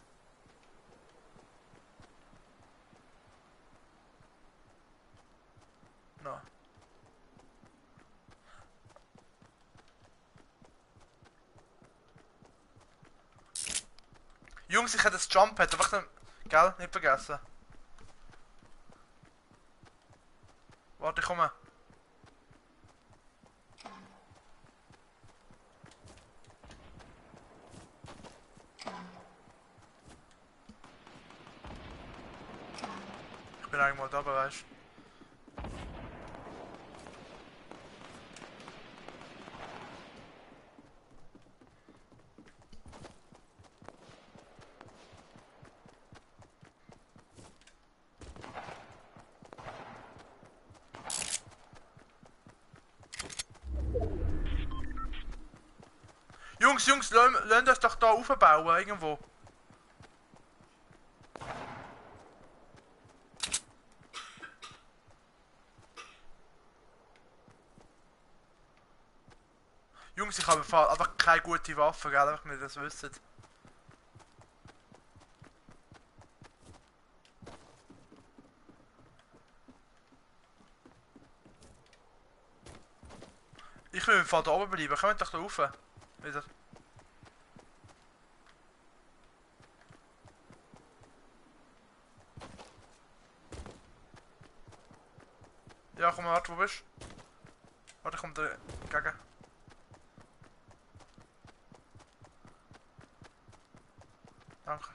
No. Jungs, ich hätte das Jump-Pad, einfach dann... Gell? Nicht vergessen. Warte, ich komme. Ich bin eigentlich mal da, weißt du. Jungs, lasst euch doch da aufbauen, irgendwo. Jungs, ich habe einfach keine gute Waffe, gell, einfach nicht, das wisst. Ich will im Fall da oben bleiben, kommt doch da rauf. Wieder. Ja, komm mal, warte, wo bist du? Warte, ich komm da entgegen. Danke.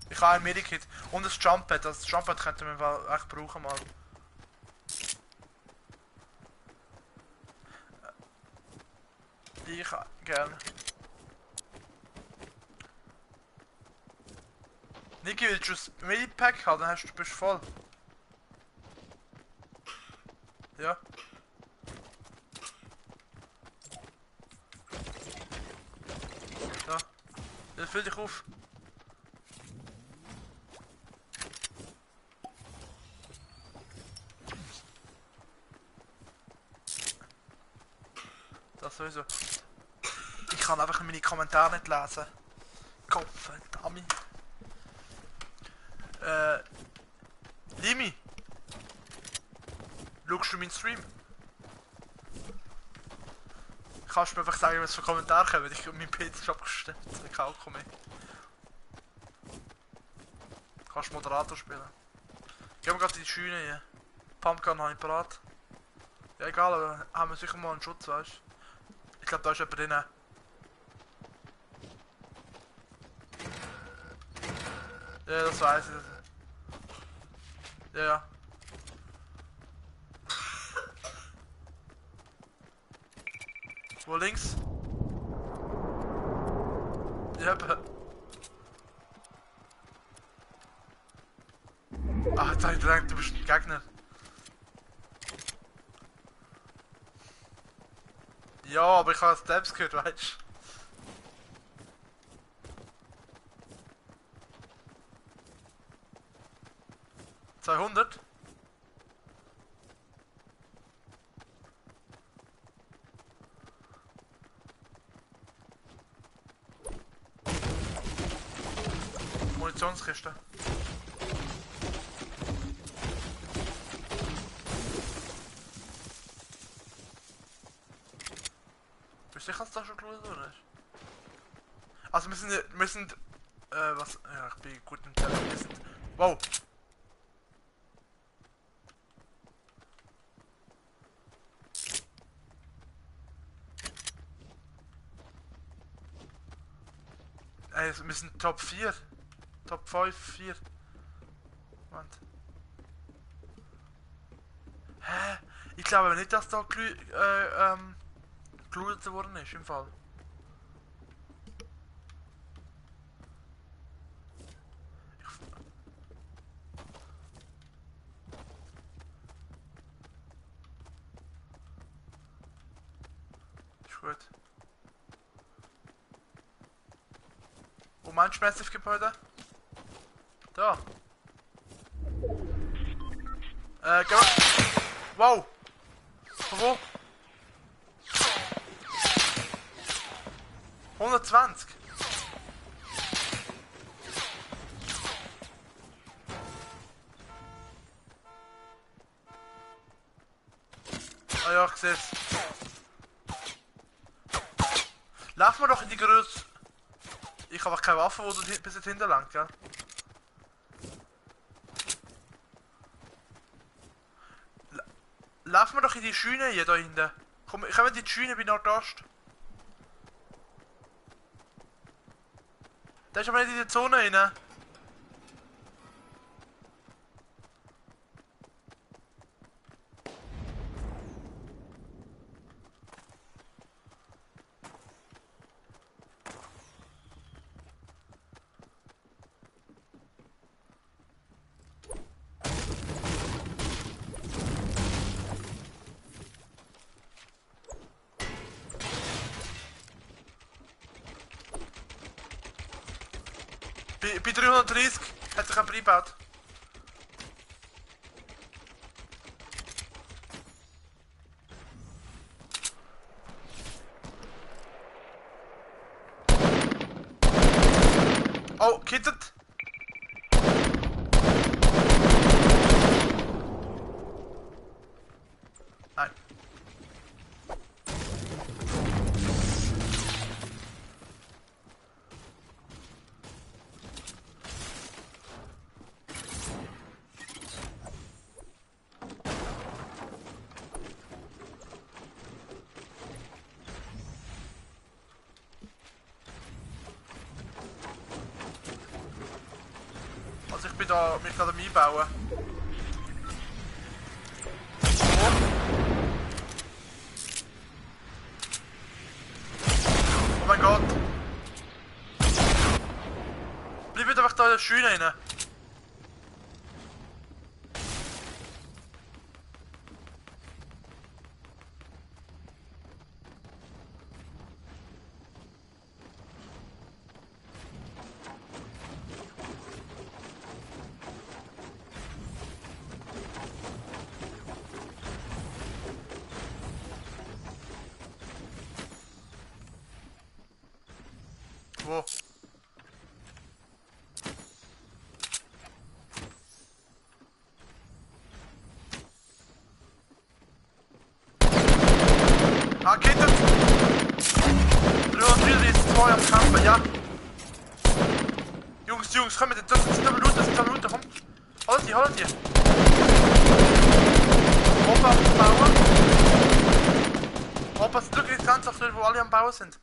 Ich habe ein Medikit und ein Jump-Pad. Das Jump-Pad könnten wir echt brauchen mal. Ich gerne. Niki, willst du ein Medipack haben? Dann bist du voll. Ja. Ja. Ja, füll dich auf. Das sowieso. Ich kann einfach meine Kommentare nicht lesen. Kopfdammi. Limi. Schaust du meinen Stream? Kannst du mir einfach sagen, was für Kommentare kommen? Mein PC ist abgestellt. Ich kann auch kommen. Kannst du Moderator spielen? Gehen wir gerade in die Schiene hier. Pumpgun habe ich parat. Ja egal, aber haben wir sicher mal einen Schutz, weißt du? Ich glaube da ist jemand drin. Ja, das weiß ich. Ja, ja. Wo links? Ja, ach, jetzt hab ich gedacht, du bist ein Gegner. Ja, aber ich habe Steps gehört, weißt du? 200? Munitionskiste. sicher, dass da schon geschaut worden ist. Also wir sind, was, ja, ich bin gut im Telefon, wir sind, wow. Ey, wir sind Top 4. Top 5, 4. Moment. Hä? Ich glaube nicht, dass da gelootet worden ist, im Fall. Ist gut. Wo meinst du Massive Gebäude? Da. Geh mal. Wow! Von wo? 120? Ah ja, ich seh's. Laufen wir doch in die Größe. Ich habe auch keine Waffe, wo du bis jetzt hinterlangt, gell? Laufen wir doch in die Schiene hier da hinten. Komm, ich komme in die Schiene bei Nordost. Der ist aber nicht in die Zone rein. Bei 330 hat sich jemand eingebaut. Oh, kittet! Nein. Also ich bin da mich gerade am Einbauen. Oh mein Gott! Bleib einfach da in der Schiene rein. Wo? Ah, kittet! 332 am Kampf, ja. Jungs, komm mit, das sind aber Looter, komm. Holt die. Opa auf den Bauern. Opa ist wirklich ganz auf wo alle am Bauen sind.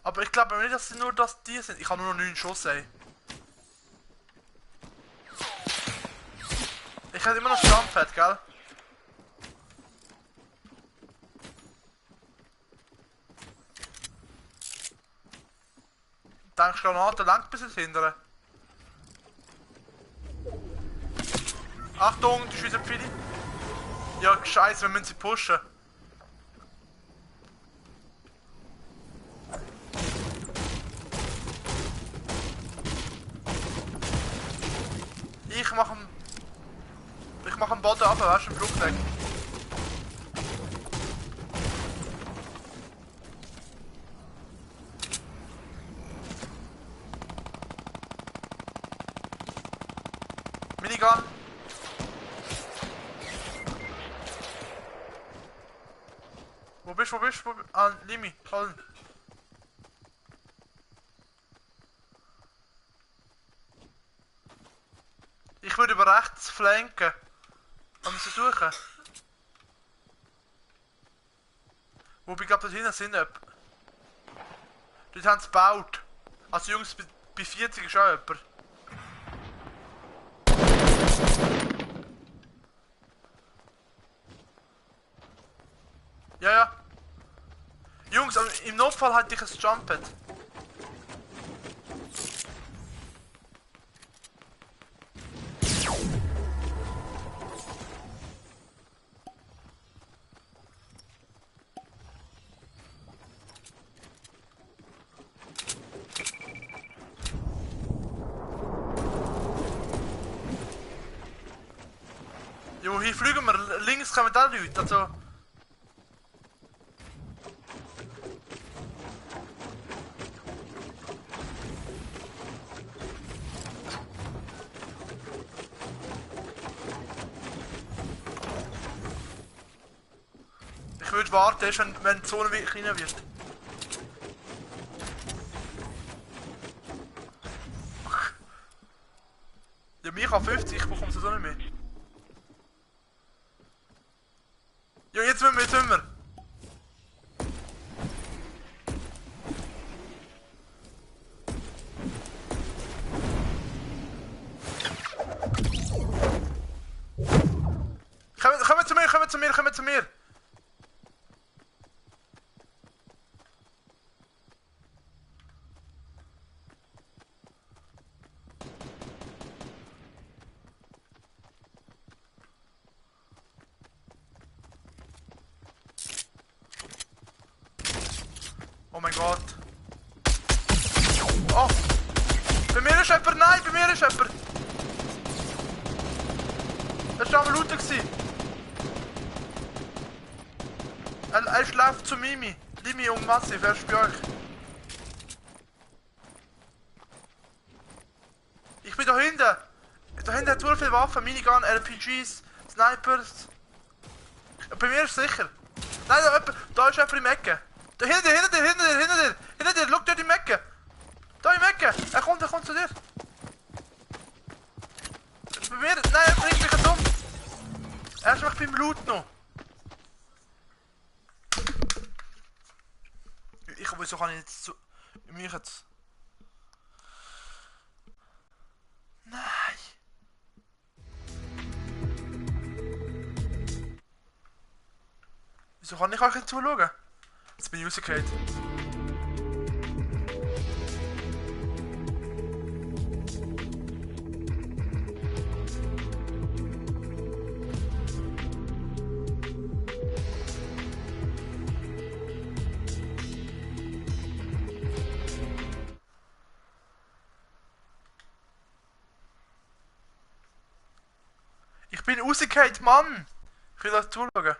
Aber ich glaube nicht, dass sie nur die sind. Ich habe nur noch 9 Schuss, ey. Ich hätte immer noch Stammpferd, gell? Denkst du, Granate langt bis ins Hintere? Achtung, die schießen Pfili. Ja, scheiße, wir müssen sie pushen. Ich mach einen Boden ab, weißt du, im Flugzeug. Minigun. Wo bist du? Ah, Limi, Colin. Ich würde über rechts flanken. Und sie suchen. Wobei, ich glaube, dort hinten sind jemand. Dort haben sie gebaut. Also Jungs, bei 40 ist auch jemand. Ja, ja. Jungs, im Notfall hätte ich ein Jumpet. Jo, hier fliegen wir. Links kommen auch Leute, also... Ich würde warten, erst wenn die Zone wirklich rein wird. Ja, mich an 50, ich bekomme es so nicht mehr. Ja, jetzt müssen wir. Kommen zu mir. Oh mein Gott. Oh! Bei mir ist jemand! Nein, bei mir ist jemand! Es war am Looten. Er schläft zu Mimi. Limi und Massiv, er ist bei euch. Ich bin da hinten. Da hinten hat so viele Waffen. Minigun, RPGs, Snipers. Bei mir ist es sicher. Nein, da ist jemand im Ecke. Da hinter dir, schau dort im Ecke. Da im Ecke, er kommt zu dir. Bei mir, nein, er bringt mich dumm. Er ist noch beim Loot noch. Wieso kann ich jetzt zu... Mich jetzt... Nein. Wieso kann ich euch nicht zuschauen? Jetzt bin ich rausgefallen. Ich bin rausgefallen, Mann! Ich will euch zuschauen.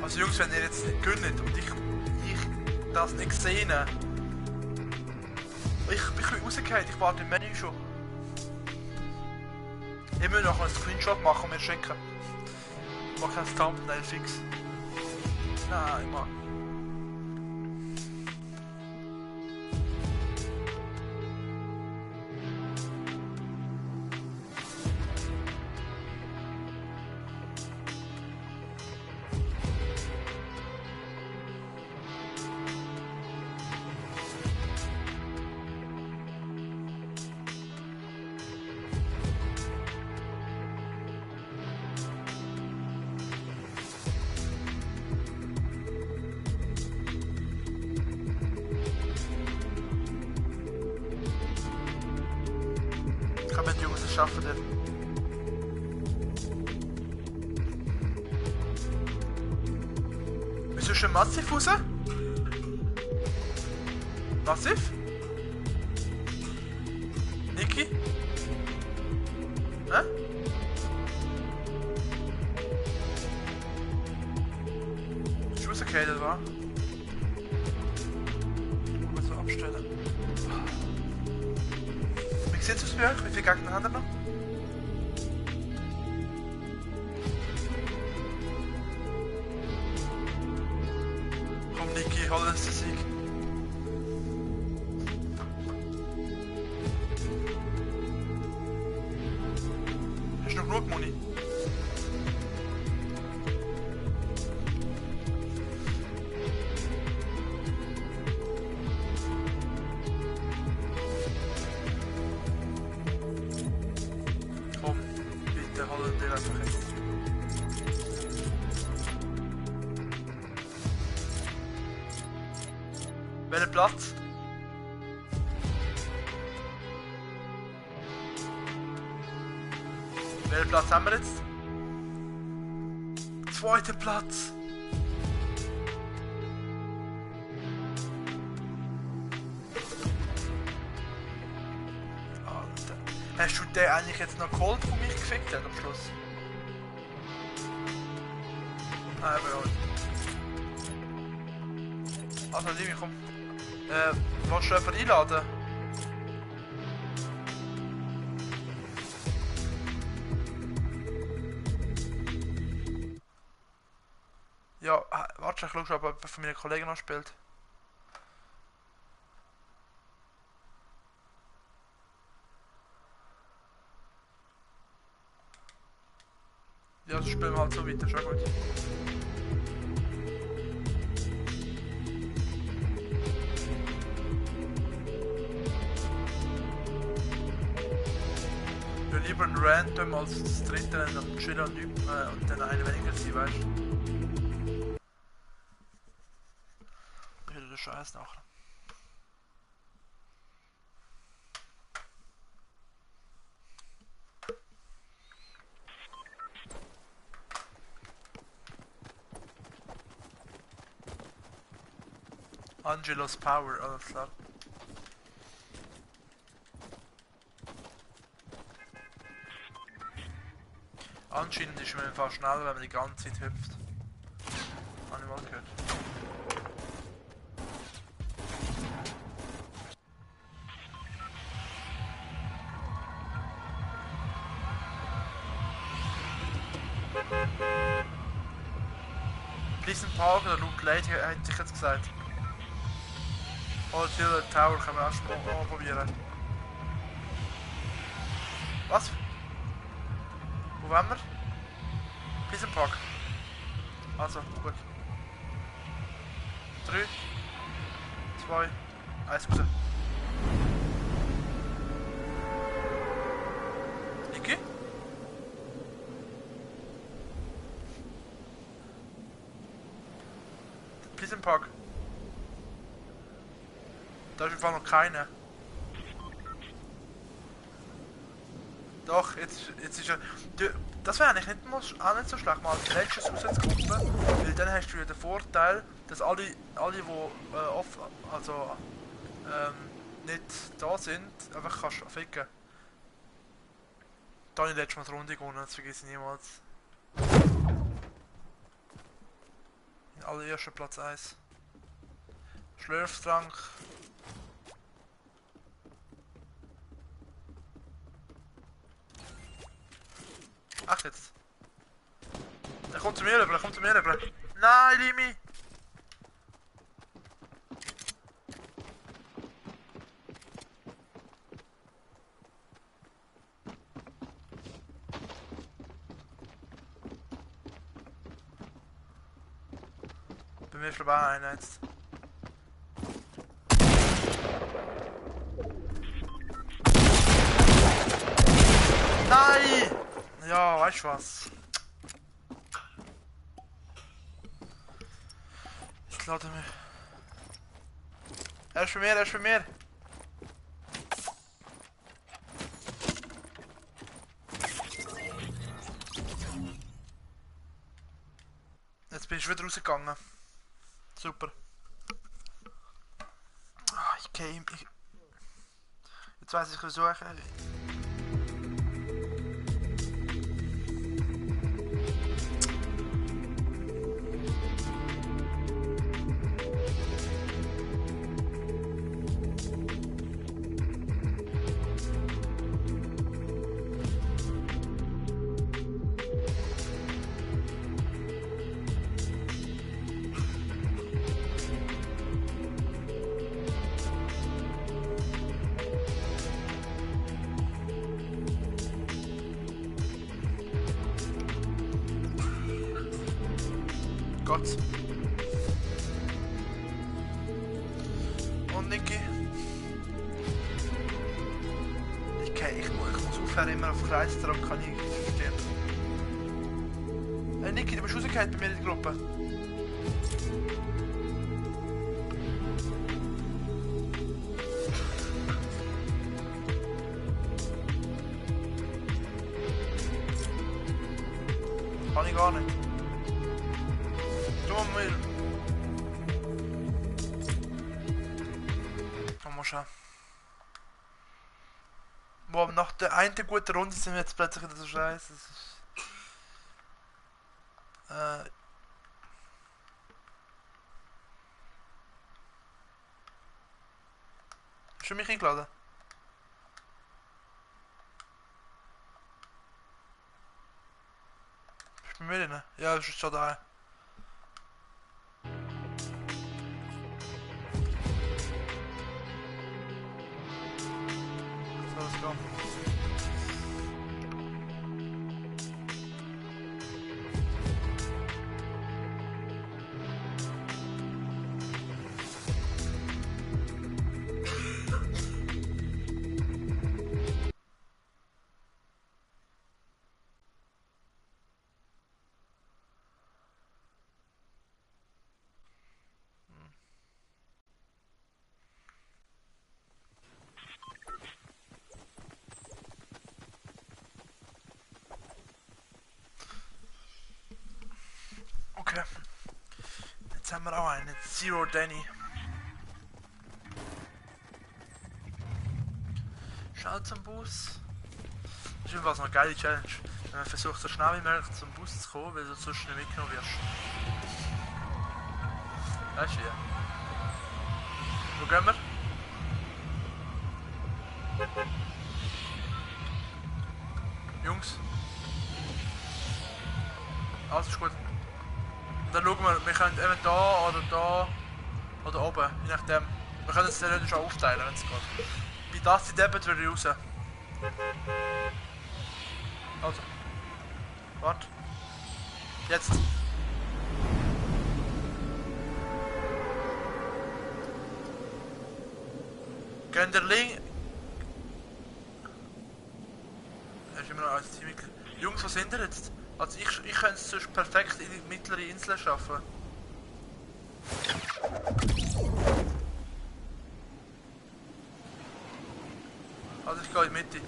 Also Jungs, wenn ihr jetzt nicht gönnt und ich das nicht gesehen habe. Ich bin rausgefallen, ich warte im Menü schon. Ich muss noch einen Screenshot machen und mir schicken. Ich mache kein Thumbnail fix. Nein, Mann. Komm mit, Jungs, das schaffen wir. Bist du schon massiv raus? Massiv? Niki? Hä? Ist rausgefallen, wa? Ich muss so abstellen. Wie sieht es aus bei euch? Wie viele Gegner haben wir noch? Komm, Niki, hol uns den Sieg. Hast du noch genug Muni? Komm, bitte hol den einfach jetzt. Welcher Platz? Welchen Platz haben wir jetzt? Zweiter Platz! Alter. Hast du den eigentlich jetzt noch geholt, von mich gefickt hat am Schluss? Nein, aber ja. Also, Limi, komm. Willst du jemanden einladen? Ja, warte, ich schau schon, ob jemand von meinen Kollegen noch spielt. Ja, das spielen wir halt so weiter, schon gut. Ja, lieber ein Random als das dritte und chillen und dann eine weniger sein, weißt du? Wieder der Scheiß nachher. Angelos Power, alles klar. Anscheinend ist man fast schneller, wenn man die ganze Zeit hüpft. Habe ich mal gehört. Pleasant Park oder Loot Late hätte ich jetzt gesagt. Oder Hill Tower können wir auch schon mal probieren. Was? Wo wollen wir? Pleasant Park. Also, gut. 3, 2, 1 raus. Niki? Pleasant Park. Da ist im Fall noch keiner. Doch, jetzt ist er. Das wäre eigentlich auch nicht so schlecht, mal als letztes rauszukommen, weil dann hast du ja den Vorteil, dass alle die nicht da sind, einfach kannst ficken. Da habe ich letztes Mal die Runde gewonnen, das vergesse ich niemals. In allererster Platz 1. Schlürftrank. Ach jetzt. Er kommt zu mir rüber, er kommt zu mir rüber. Nein, Limi! Bei mir ist glaube ich auch einer jetzt. Nein! Ja, weißt du was? Ich lade mich. Er ist bei mir, er ist bei mir. Bist du wieder rausgegangen? Super. Ah, ich gehe. Jetzt weiß ich, was suchen. Gott. Und Niki? Ich muss aufhören, immer auf Kreis zu drücken, kann ich nicht verstehen. Hey Niki, du bist rausgefallen bei mir in der Gruppe. Kann ich gar nicht. Du mir. Komm mal schon. Boah, nach der einen guten Runde sind wir jetzt plötzlich wieder so scheiße. Hast du mich eingeladen? Bist du bei mir drin? Ja, das ist schon da. So, let's go. Okay. Jetzt haben wir auch einen. Zero Danny. Schnell zum Bus. Das ist jedenfalls noch eine geile Challenge. Wenn man versucht, so schnell wie möglich zum Bus zu kommen, weil du sonst nicht mitgenommen wirst. Weißt du wie? Wo gehen wir? Jungs? Alles ist gut. Und dann schauen wir können eben da oder oben, je nachdem. Wir können es theoretisch auch aufteilen, wenn es geht. Bei das die Deppet würde ich raus. Also. Warte. Jetzt. Gehen der Link. Er ist immer noch als Teammitglied. Jungs, was sind ihr jetzt? Also ich könnte es sonst perfekt in die mittlere Insel schaffen. Also ich gehe in die Mitte.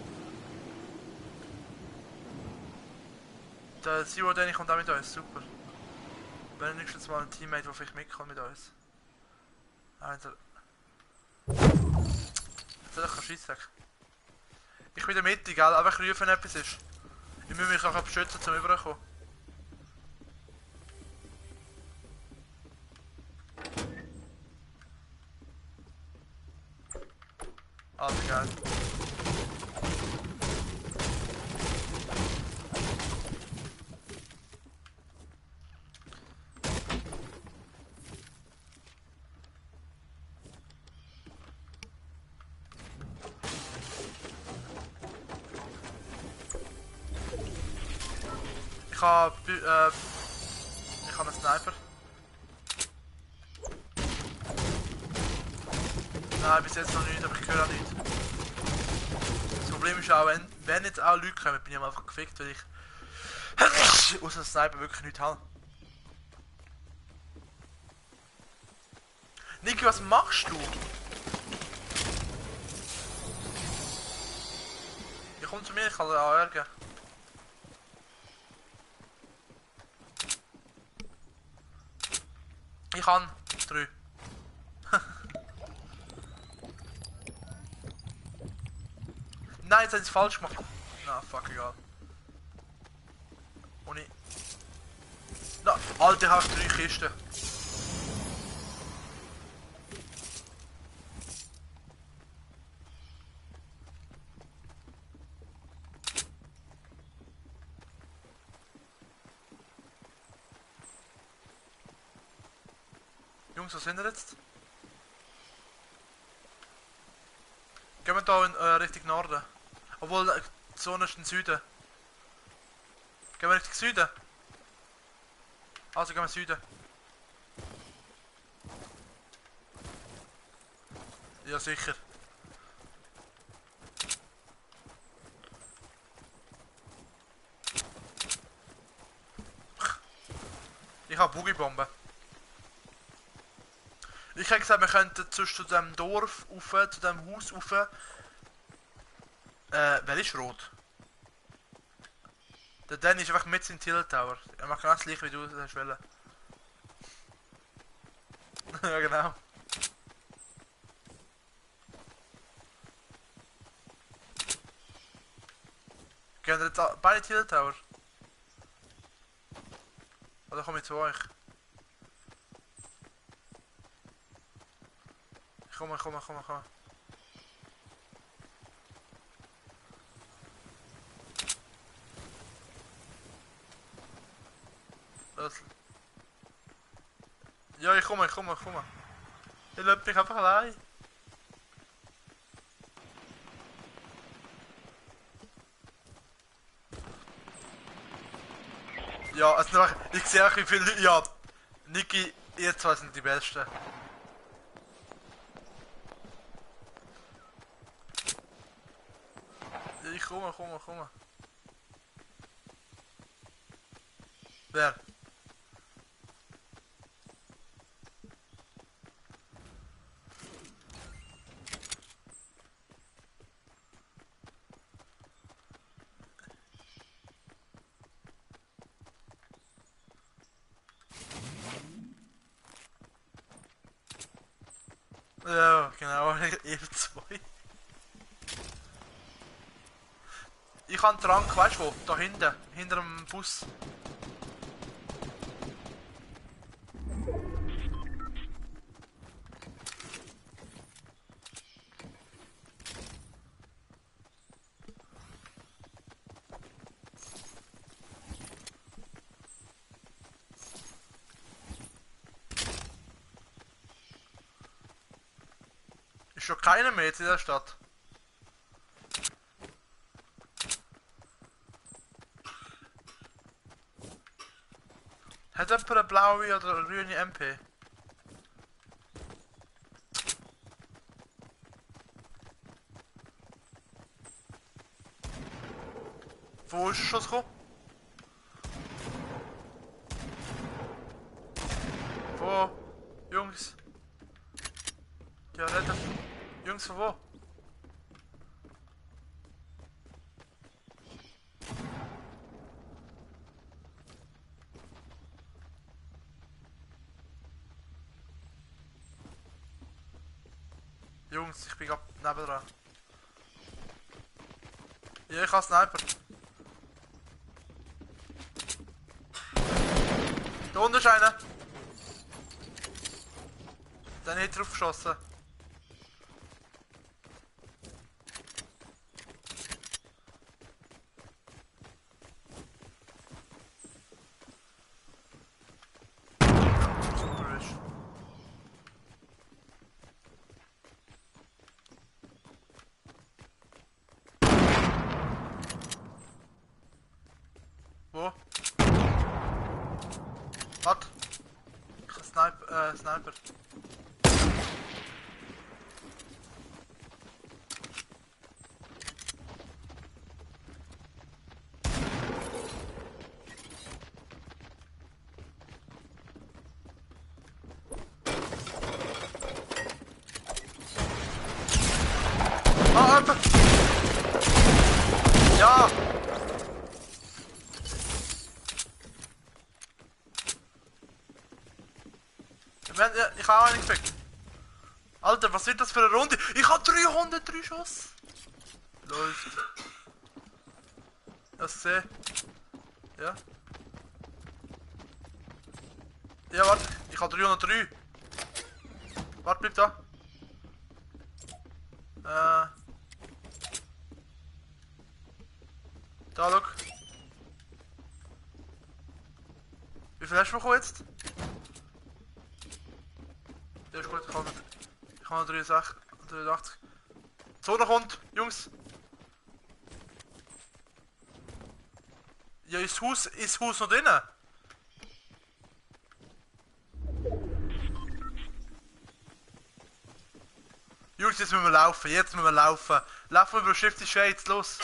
Der Zero Danny kommt auch mit uns, super. Wenn nächstes Mal ein Teammate, der vielleicht mitkommt mit uns. Also. Jetzt ist doch Scheissdreck. Ich bin in der Mitte, gell? Einfach rufen, wenn etwas ist. Ich muss mich auch beschützen, zum Überkommen. Also geil. Ich habe einen Sniper. Nein, bis jetzt noch nicht, aber ich höre auch nicht. Das Problem ist auch, wenn jetzt auch Leute kommen, bin ich einfach gefickt, weil ich aus dem Sniper wirklich nichts habe. Niki, was machst du? Ich komm zu mir, ich kann dir auch ärgern. Ich kann 3. Nein, jetzt haben sie es falsch gemacht. Na, fuck, egal. Und ich... Na, Alter, ich habe 3 Kisten. Jungs, was sind wir jetzt? Gehen wir da in Richtung Norden. Obwohl, die Sonne ist im Süden. Gehen wir Richtung Süden? Also gehen wir Süden. Ja, sicher. Ich habe Boogiebomben. Ich habe gesagt, wir könnten zu dem Dorf rauf, zu dem Haus rauf. Wer ist rot? Der Danny ist einfach mit in Till Tower. Er macht genau das gleiche wie du das wollen. Ja, genau. Gehen wir jetzt beide Till Tower? Oder komme ich zu euch? Ich komme. Ja, ich komme. Ich löp mich einfach allein. Ja, also ich sehe auch wie viele Leute. Ja, Niki, ihr zwei sind die Besten. Ich komme. Wer? Ja, genau, ihr zwei. Ich habe einen Trank, weißt du wo? Da hinten, hinter dem Bus. Ist schon keiner mehr jetzt in der Stadt. Hat jemand eine blaue oder eine grüne MP? Wo ist Schuss gekommen? Wo? Jungs? Ja, nicht. Jungs, von wo? Jungs, ich bin grad nebendran. Ja, ich habe Sniper. Da unten ist einer. Den hat drauf geschossen. Super ist. Wo? Was? Ich habe Sniper. Ah, einfach. Ja. Ich habe auch einen gefickt. Alter, was wird das für eine Runde? Ich habe 303 Schuss. Läuft. Das sehe. Ja. Ja, warte. Ich habe 303. Warte, bleib da. Da, schau. Wie viel hast du bekommen jetzt? Ja, ist gut, ich habe noch 63. 83. Die Zone kommt, Jungs. Ja, ist das Haus noch drinnen? Jungs, jetzt müssen wir laufen, Laufen wir über Shifty Shades, los.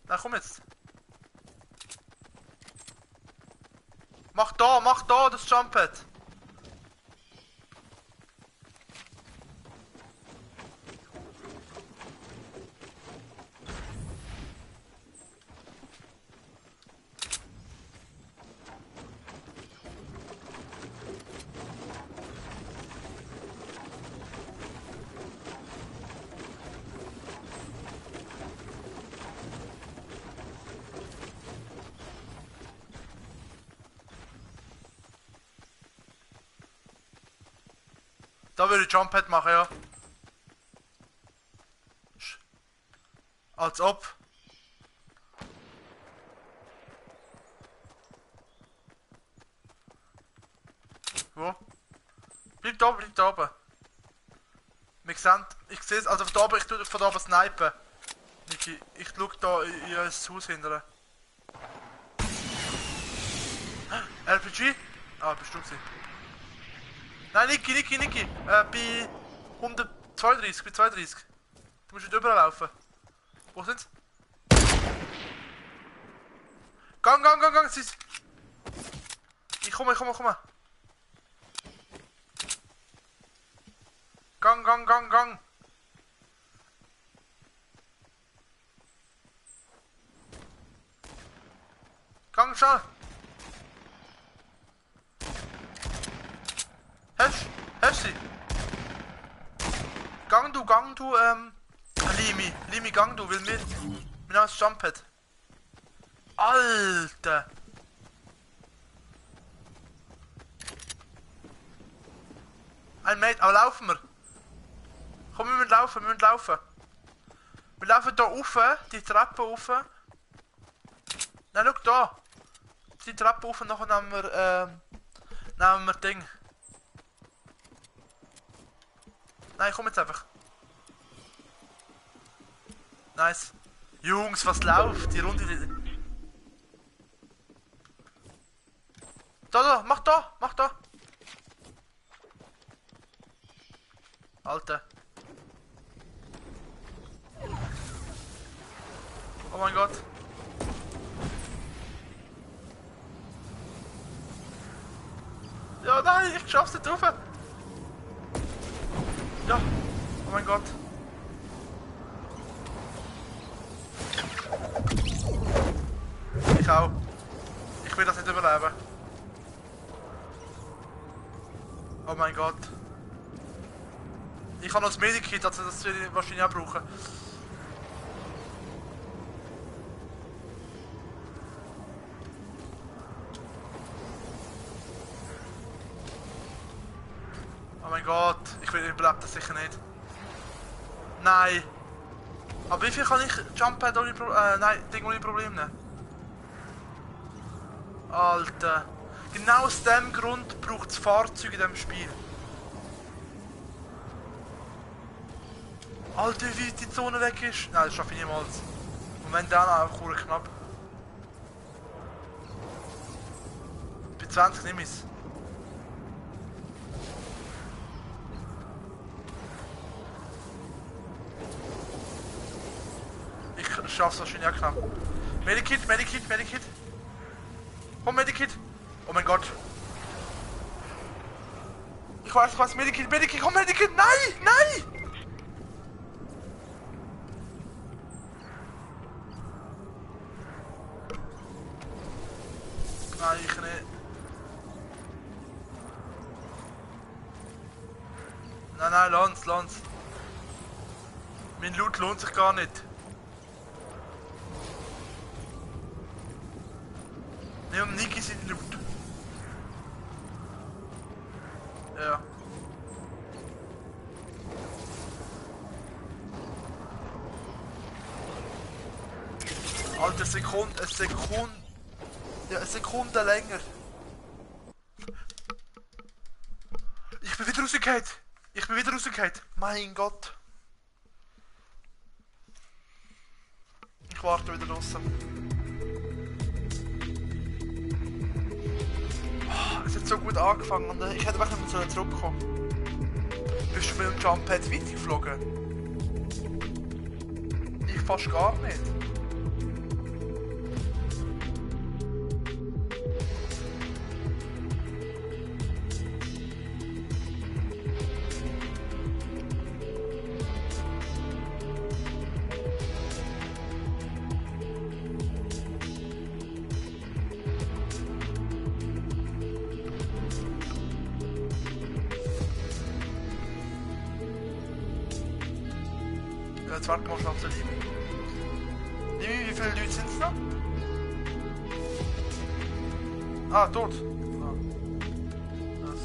Na komm jetzt. Mach da das Jumppad. Da würde ich Jumppad machen, ja. Als ob. Wo? Bleib da oben. Wir sehen, ich sehe es, also von da oben, ich tue von da oben snipen. Niki, ich schau da in das Haus hinterher. RPG? Ah, bist du gewesen. Nein, Niki, bei 132, bei 32. Du musst nicht überlaufen. Wo sind's? Gang, sie ist... Ich komme. Gang. Gang, schnell. Hast sie? Gang du, Limi, gang du, will mit. Wir haben das Jumppad. Alter! Ein Mate, aber laufen wir. Komm, wir müssen laufen. Wir laufen da rauf, die Treppe rauf. Nein, schau da. Die Treppe rauf und nachher nehmen wir Ding. Nein, komm jetzt einfach. Nice. Jungs, was läuft? Die Runde... Da, mach da. Alter. Oh mein Gott. Ja, nein, ich schaff's nicht drauf. Ja, oh mein Gott. Ich auch. Ich will das nicht überleben. Oh mein Gott. Ich habe noch das Medikit, also das will ich wahrscheinlich auch brauchen. Oh mein Gott, ich überlebe das sicher nicht. Nein. Aber wie viel kann ich Jumppad ohne Ding ohne Problem nehmen? Alter. Genau aus dem Grund braucht es Fahrzeuge in diesem Spiel. Alter, wie die Zone weg ist. Nein, das schaffe ich niemals. Und wenn dann auch knapp. Bei 20 nehme ich es. Ich schaff's wahrscheinlich auch knapp. Medikit. Komm, Medikit. Oh mein Gott. Ich weiß, Medikit, komm, Medikit, nein! Nein, nein, Lanz. Mein Loot lohnt sich gar nicht. Ne, um Niki sein Loot. Ja. Alter, eine Sekunde länger. Ich bin wieder rausgefallen. Mein Gott. Ich warte wieder draussen. Oh, es hat so gut angefangen und ich hätte wirklich nicht mehr zurückkommen. Bist du mit dem Jumppad weitergeflogen? Ich fast gar nicht. Jetzt warten wir schon zu lieben. Wie viele Leute sind es noch? Ah, dort. Ah. Das.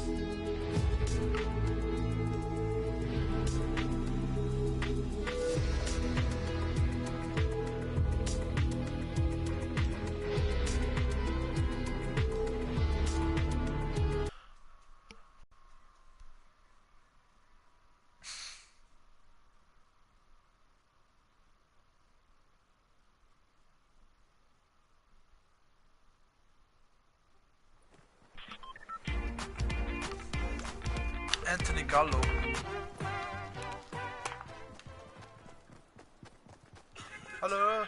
Anthony Gallo. Hallo.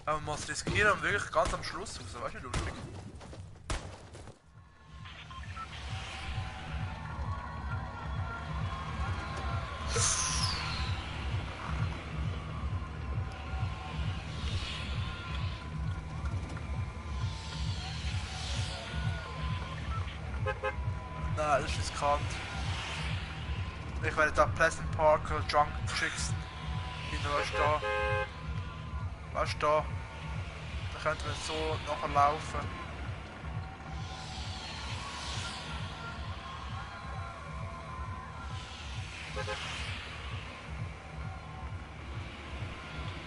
Aber man muss riskieren und wirklich ganz am Schluss raus, weißt du, lustig. Nein, das ist riskant. Ich werde da Pleasant Park Drunk Chicks in da. Weißt du da? Da könnten wir so nachher laufen.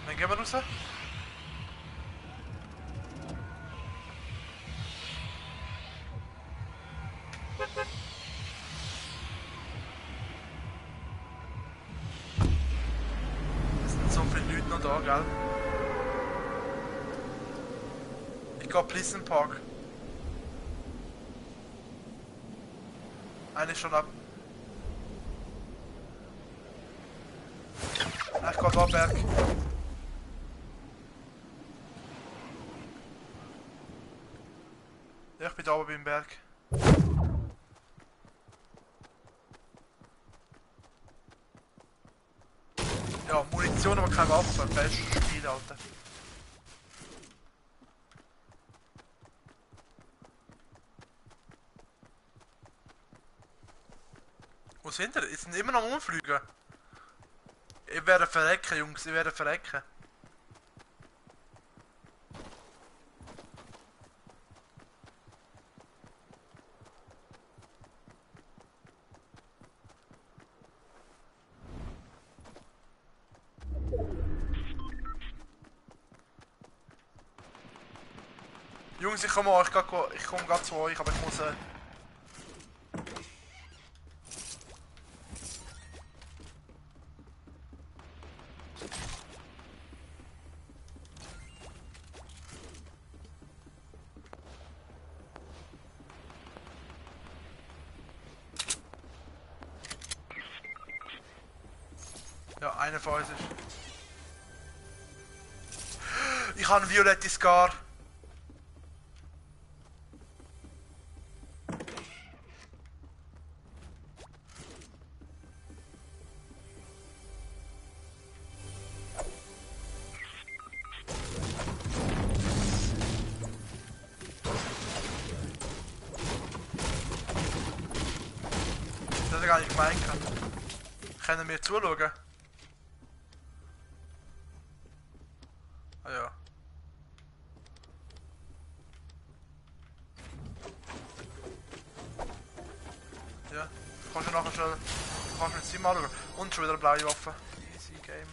Dann gehen wir raus. Es sind so viele Leute noch da, gell? Ich gehe Pleasant Park. Eigentlich schon ab. Ich gehe da Berg. Ja, ich bin da oben beim Berg. Ja, Munition, aber keine Waffen. Bestes Spiel, Alter. Wo sind die? Die sind immer noch am Umfliegen. Ich werde verrecken, Jungs, ich werde verrecken. Jungs, ich komme gerade zu euch, aber ich muss... Ja, einer von uns ist... Ich habe ein violettes Scar. hat er gar nicht gemeint. Können wir zuschauen? Ah ja. Ja, kannst du nachher schon. Kannst du mit Sim anschauen. Und schon wieder eine blaue Waffe. Easy Game.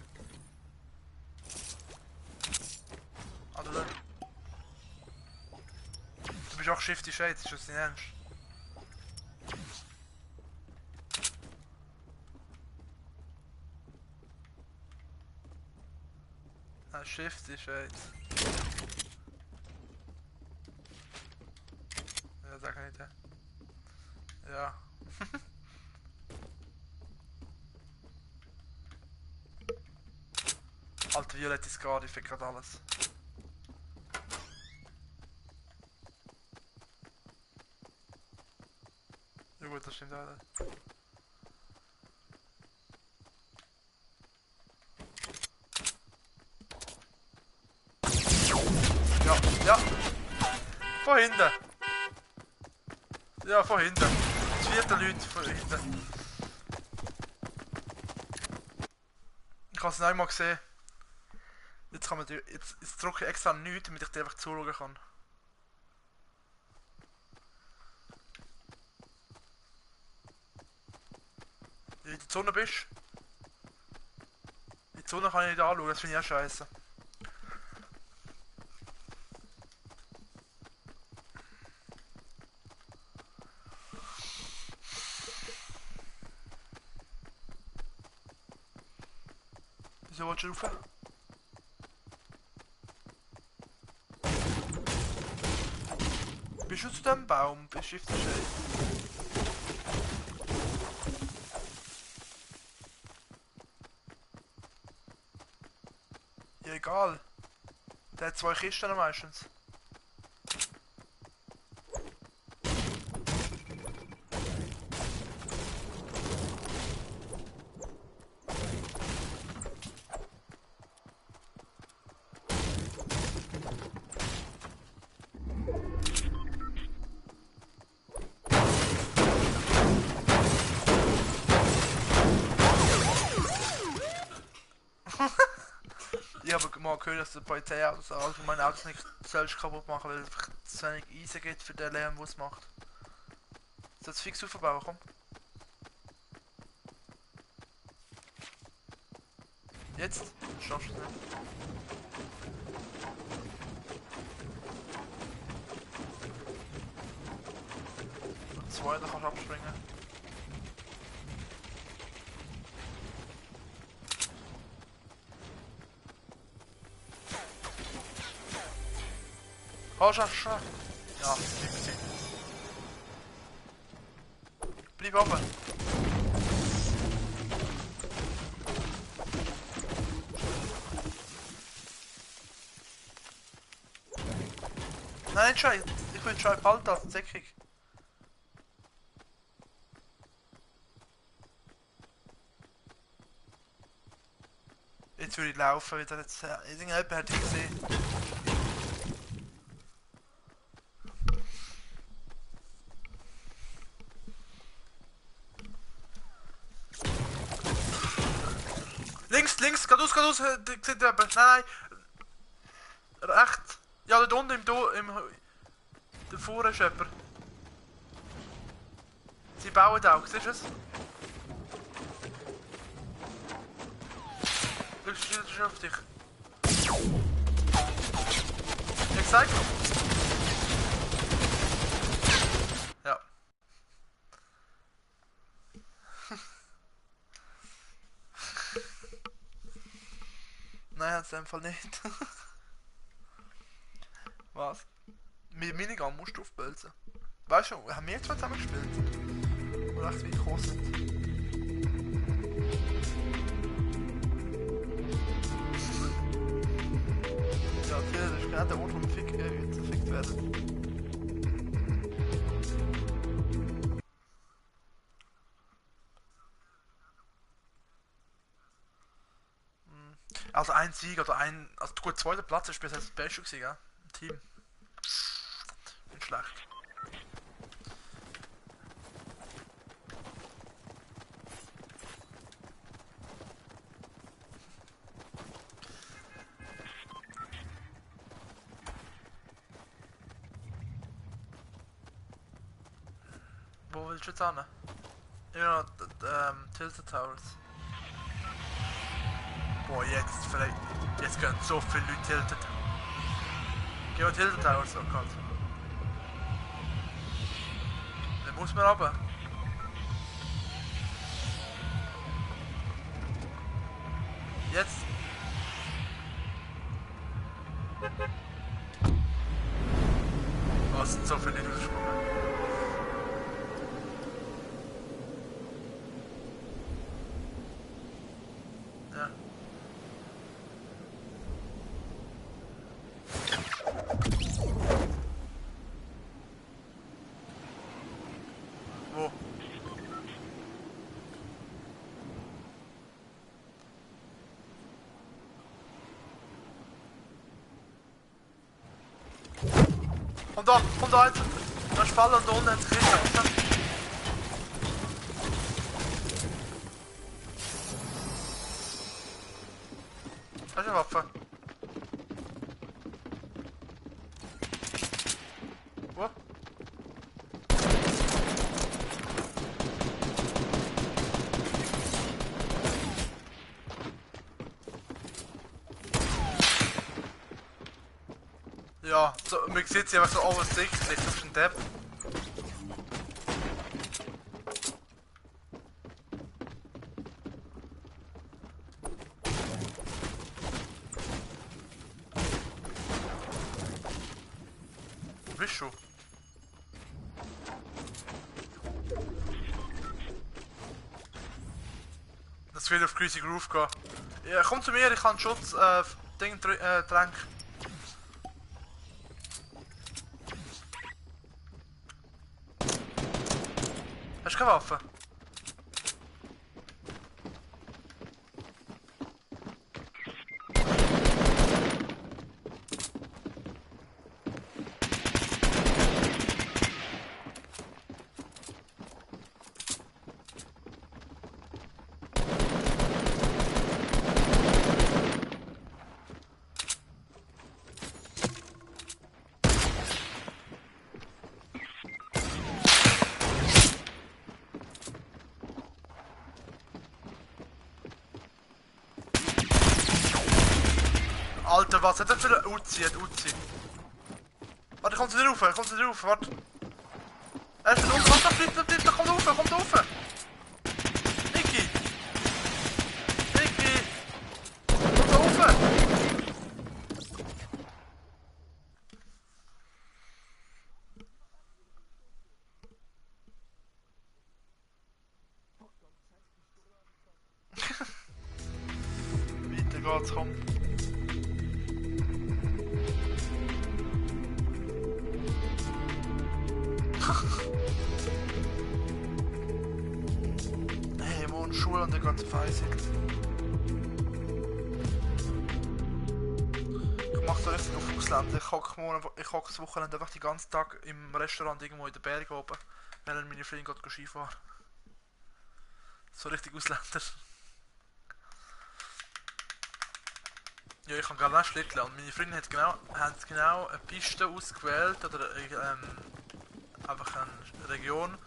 Ah, du. Du bist auch Shifty Shades, ist das nicht ernst? Nein, Shifty Shades. Ja, sag ich nicht. Ja. Alter, Violett ist gerade, ich fick grad alles. Ja gut, das stimmt auch. Ja, ja. Von hinten. Ja, von hinten. Das vierte Leute von hinten. Ich habe es noch einmal gesehen. Jetzt kann man die, jetzt drücke ich extra nichts, damit ich dir einfach zuschauen kann. Wenn du in der Sonne bist. In die Sonne kann ich nicht anschauen, das finde ich auch scheiße. Wieso willst du rauf? Bist du zu dem Baum? Beschrift der Shade. Ja, egal. Der hat 2 Kisten meistens. Ich habe mal gehört, dass die Polizei Autos allgemein Autos nicht selbst kaputt machen, weil es einfach zu wenig Eisen gibt für den Lärm, der es macht. Soll es fix aufbauen, komm. Jetzt? Schaffst du es nicht. Und 2, da kannst du abspringen. Oh, schaff. Ja, 70. Bleib oben. Nein, nicht Schei. Ich will Schei behalten als Deckung. Jetzt würde ich laufen wieder. Jetzt, irgendjemand hat ich gesehen. Links, geradeaus, sieht jemand. Nein. Rechts. Ja, dort unten im da vorne ist jemand. Sie bauen auch, siehst du es? Das ist auf dich. Ich sag. Ja. Nein, hat's in dem Fall nicht. Was? Mit Minigun musst du aufbölzen. Weißt du, haben wir zwei zusammen gespielt? Wo recht weit gekommen sind. Ja, das ist genau der Ort, wo wir zerfickt werden. Also ein Sieg oder ein. Also gut, zweiter Platz ist bis jetzt das Beste gewesen, gell? Im Team. Nicht schlecht. Wo willst du jetzt hin? Ja, Tilted Towers. Boah, jetzt vielleicht. Jetzt können so viele Leute Tilted. Geh mal Tilted Towers, oh Gott. Dann muss man runter. Jetzt. Oh, es sind so viele Leute gesprungen. Ja. Wo? Komm da jetzt! Da ist Fall und da unten hat es Kiste. Hast du eine Waffe? Wo? Ja, so, man sieht sie einfach so offensichtlich, das ist ein Depp. Wo bist du? Das will auf Greasy Groove gehen. Ja, komm zu mir, ich kann Schutz, Tränk. Hast du keine Waffe? Alter, was hat er für eine Uzi? Warte, komm zu dir rauf, warte. Er ist da unten, warte, bleib, komm da rauf! Niki! Komm da rauf! Weiter geht's, komm. Hey, morgen Schule und der ganze Freisitz. Ich mach so richtig auf Ausländer. Ich hocke das Wochenende einfach den ganzen Tag im Restaurant irgendwo in den Bergen oben, während meine Freundin geht Skifahren. So richtig Ausländer. Ja, ich kann gar nicht schlitteln und meine Freundin hat genau eine Piste ausgewählt oder einfach eine Region,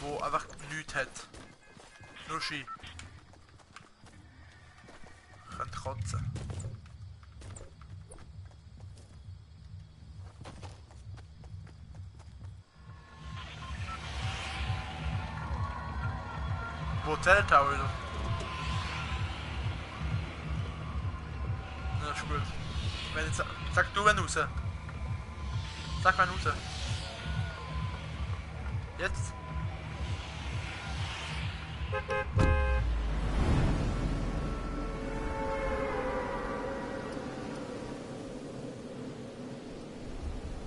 wo einfach nichts hat. Nur Ski. Könnt kotzen. Wo Hotel Tower wieder? Ja, ist gut. Wenn jetzt, sag du wenn raus. Sag wenn raus. Jetzt.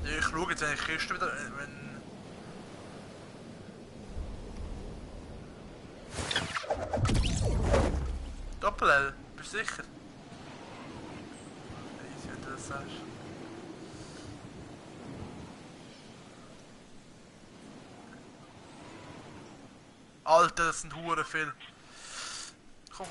Ja, ich schaue jetzt, wenn ich Kiste wieder. Wenn. Doppel-L, bist du sicher? Easy, wenn du das sagst. Alter, das sind hure viel. Komm.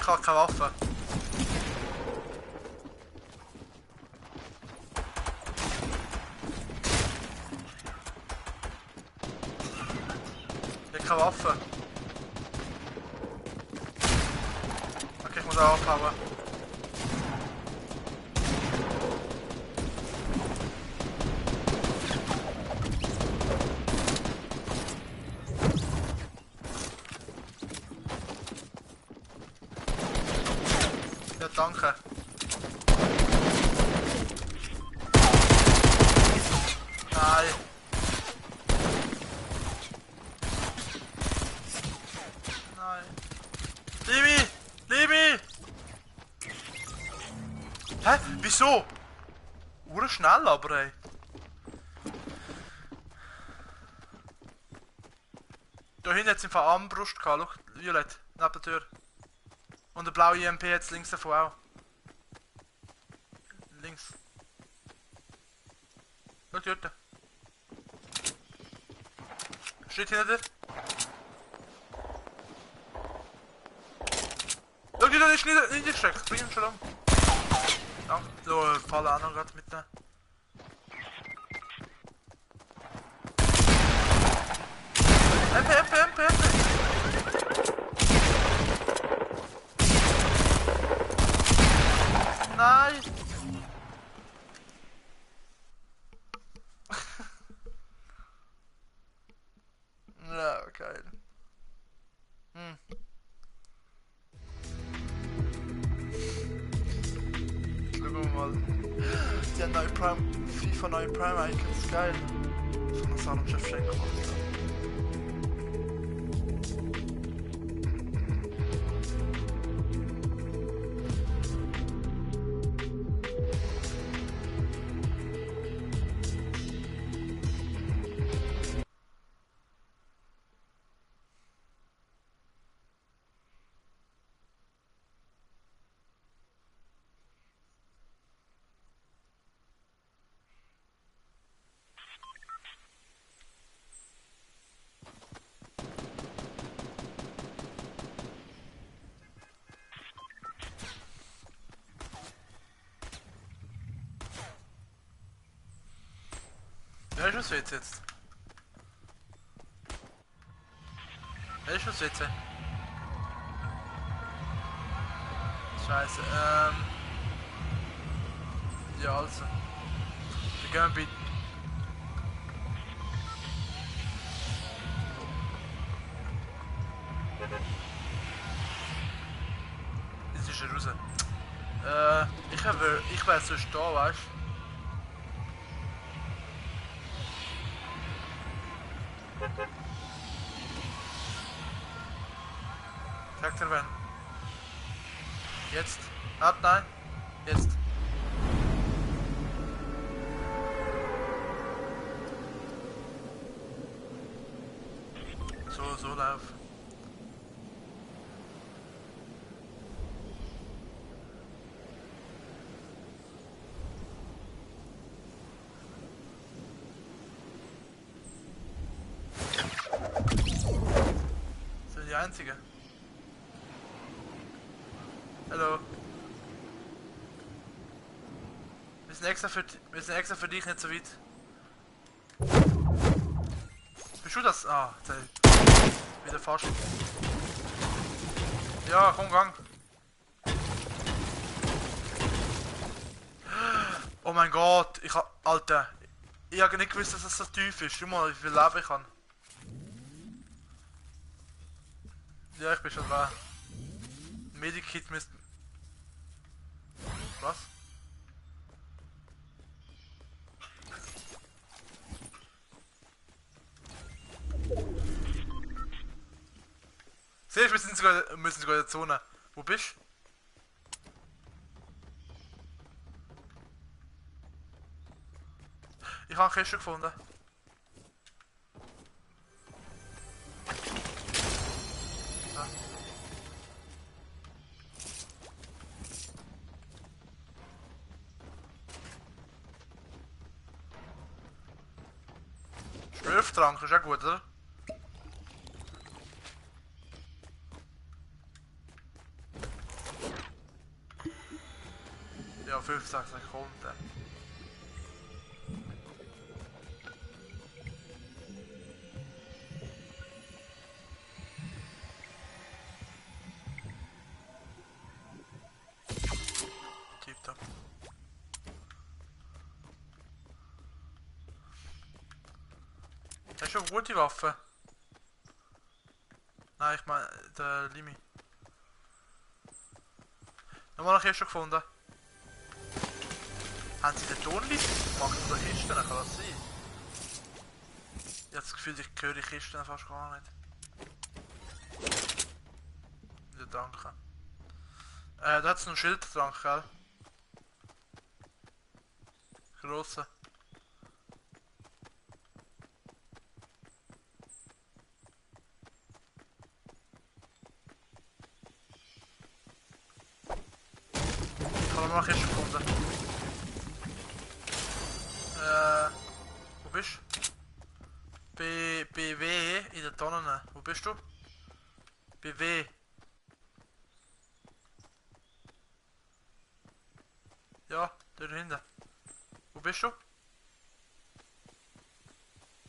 Ich habe keine Waffe. Ich habe keine Waffe. Okay, ich muss auch abhauen. Ja, danke. Nein. Nein. Libi! Libi! Hä? Wieso? Ur schnell aber, ey. Da hinten hat es im Fall Armbrust gehabt, schau, Violett, neben der Tür. Und der blaue IMP jetzt links davon auch. Links. Schau dort. Steht hinter dir. Schau dir, da ist nicht gesteckt, bring ihn schon um. Danke. So, fallen auch noch gerade mitnehmen. MP. Nein! Ja, geil. Schauen wir mal. Die haben neue Prime, FIFA neue Prime Icons, geil. Von der Salon Chefschenko gemacht. Wer ist das jetzt? Wer ist das jetzt? Scheiße, ja also. Wir gehen bei... Jetzt ist er raus. Ich wär sonst da, weißt du? Sagt er wenn? Jetzt? Nein. Jetzt. So lauf. Sind die einzige? Hallo. Wir sind extra für dich nicht so weit. Bist du das? Ah, wieder fast. Ja, komm, gang. Oh mein Gott, Alter. Ich habe nicht gewusst, dass das so tief ist. Schau mal, wie viel Leben ich habe. Ja, ich bin schon dran. Medikit müsst... Was? Siehst du, wir müssen sogar in der Zone. Wo bist du? Ich habe eine Kiste gefunden. Ah. Schlürftrank ist auch gut, oder? Ja, 5, 6 Sekunden. Tipptopp. Hast du eine gute Waffe? Nein, ich meine, der Limi. Nochmal eine Kiste gefunden. Haben sie den Tonlicht gemacht von der Kiste? Kann das sein? Ich habe das Gefühl, ich höre die Kisten fast gar nicht. Ja, danke. Da hat es noch ein Schild dran, gell? Grosse. Ich habe noch eine Kiste gefunden. Wo bist du? BW in der Tonne. Wo bist du? BW. Ja, dort hinten. Wo bist du?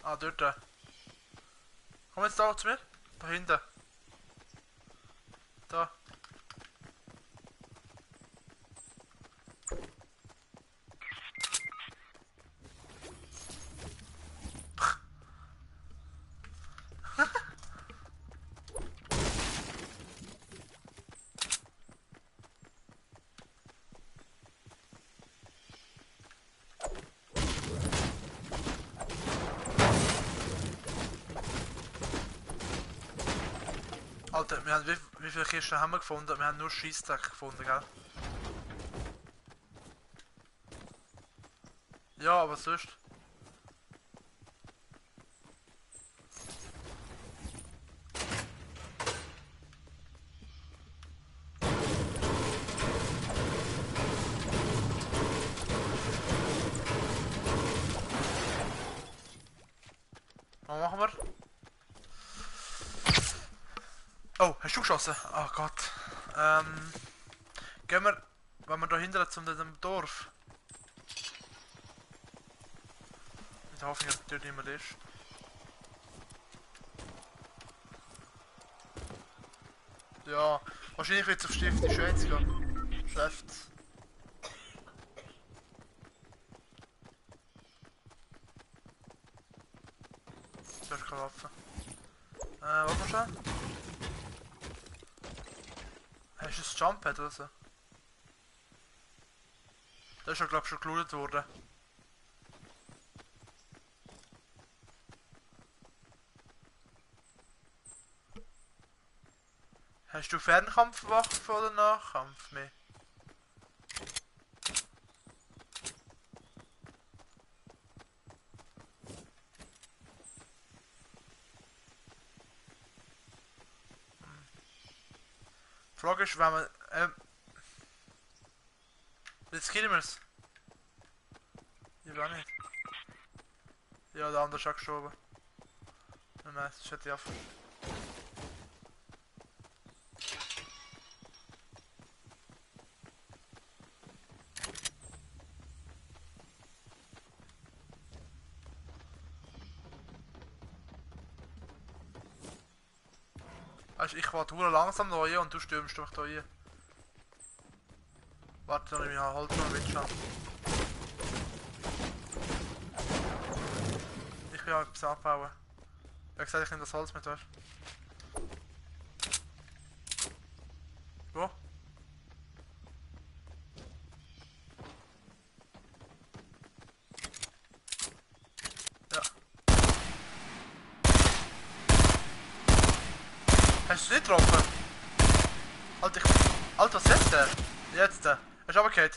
Ah, dort. Komm jetzt da zu mir. Da hinten. Da. Alter, wir haben wie viele Kisten haben wir gefunden? Wir haben nur Scheissdreck gefunden, gell? Ja, aber sonst. Was machen wir? Oh, hast du geschossen? Oh Gott. Gehen wir, wenn wir da hinten zu dem Dorf. Mit der Hoffnung, dass dort niemand ist. Ja, wahrscheinlich wird es auf Stift die Schweiz gehen. Schläft's. Du hast keine Waffe. Warte mal schon. Hast du ein Jumppad oder so? Das ist ja glaub ich schon gelootet worden. Hast du Fernkampfwaffe oder Nahkampf mehr? Die Frage ist, wenn man... jetzt killen wir es. Ich will auch nicht. Ja, der andere ist auch gestorben. Nein, das hätte ich auch. Also ich warte langsam da rein und du stürmst doch da rein. Warte, dann nehme ich halt noch mit schon. Ich will auch etwas abbauen. Ich habe gesagt, ich nehme das Holz mit, weißt du? Wo? Ja. Hast du nicht getroffen? Alter, Alter, was ist jetzt der? Jetzt der. Er ist runtergefallen.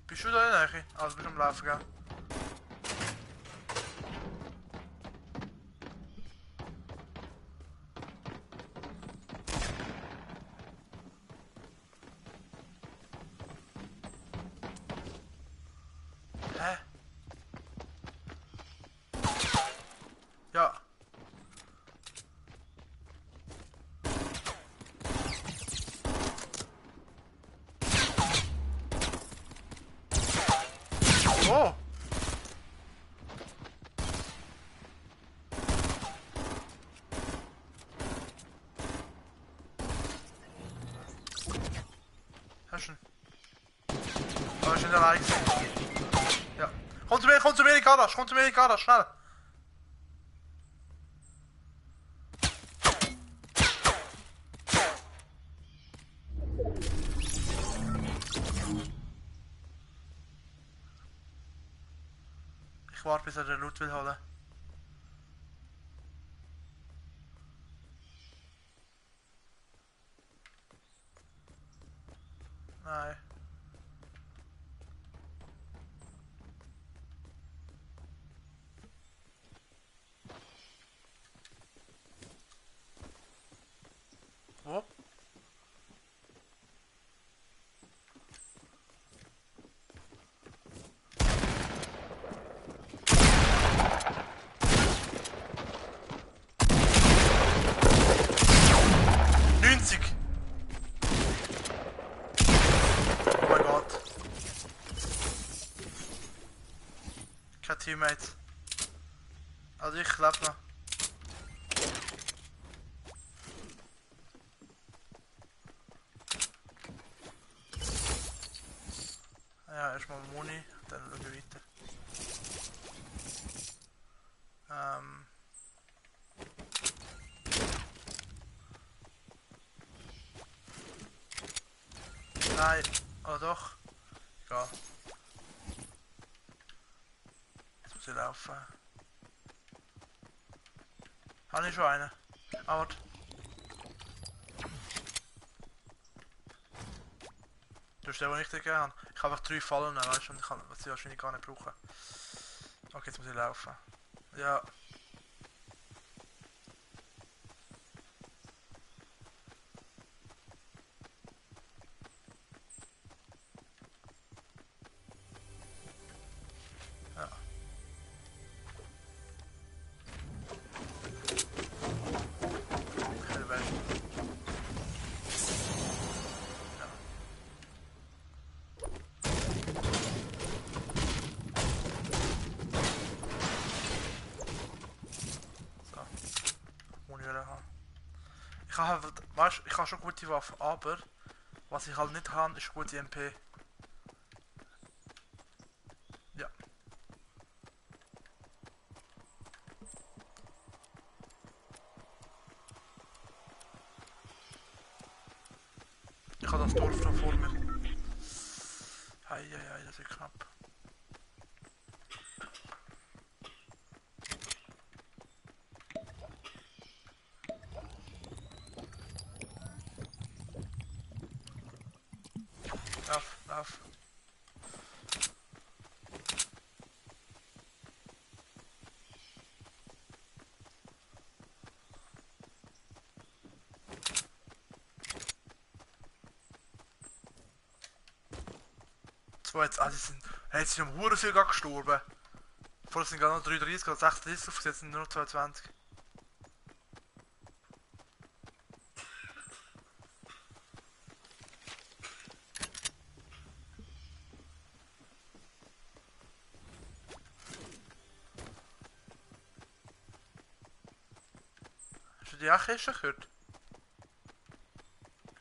Bist du da in der Nähe? Also bist du am Laufen, gell? Oh! Hast du ihn? Oh, ist nicht allein gewesen. Ja. Komm zu mir in die Garage, komm zu mir in die Garage, schnell! Ich warte, bis er den Loot will holen. Nein. Wo? Oh mein Gott. Kein Teammate. Also ich lebe noch. Ja, erstmal Muni, dann schauen wir weiter. Nein, oder doch? Egal. Jetzt muss ich laufen. Habe ich schon einen? Ah, warte. Du hast den, den ich dir gegeben habe. Ich habe einfach 3 Fallen, weißt du, und ich kann sie wahrscheinlich gar nicht brauchen. Okay, jetzt muss ich laufen. Ja. Ja. Okay, weg. Ja. So. Muni wieder haben. Ich habe, weißt, ich habe schon gute Waffen, aber was ich halt nicht habe, ist gute MP. Ja. Ich habe das Dorf noch vor mir. Heieiei, das wird knapp. Lauf, lauf. So, jetzt, also sind, hey, jetzt sind um Huren viel gestorben. Vorher sind gerade noch 33 oder 36 aufgesetzt, sind nur noch 22. Hast du die auch Kiste gehört?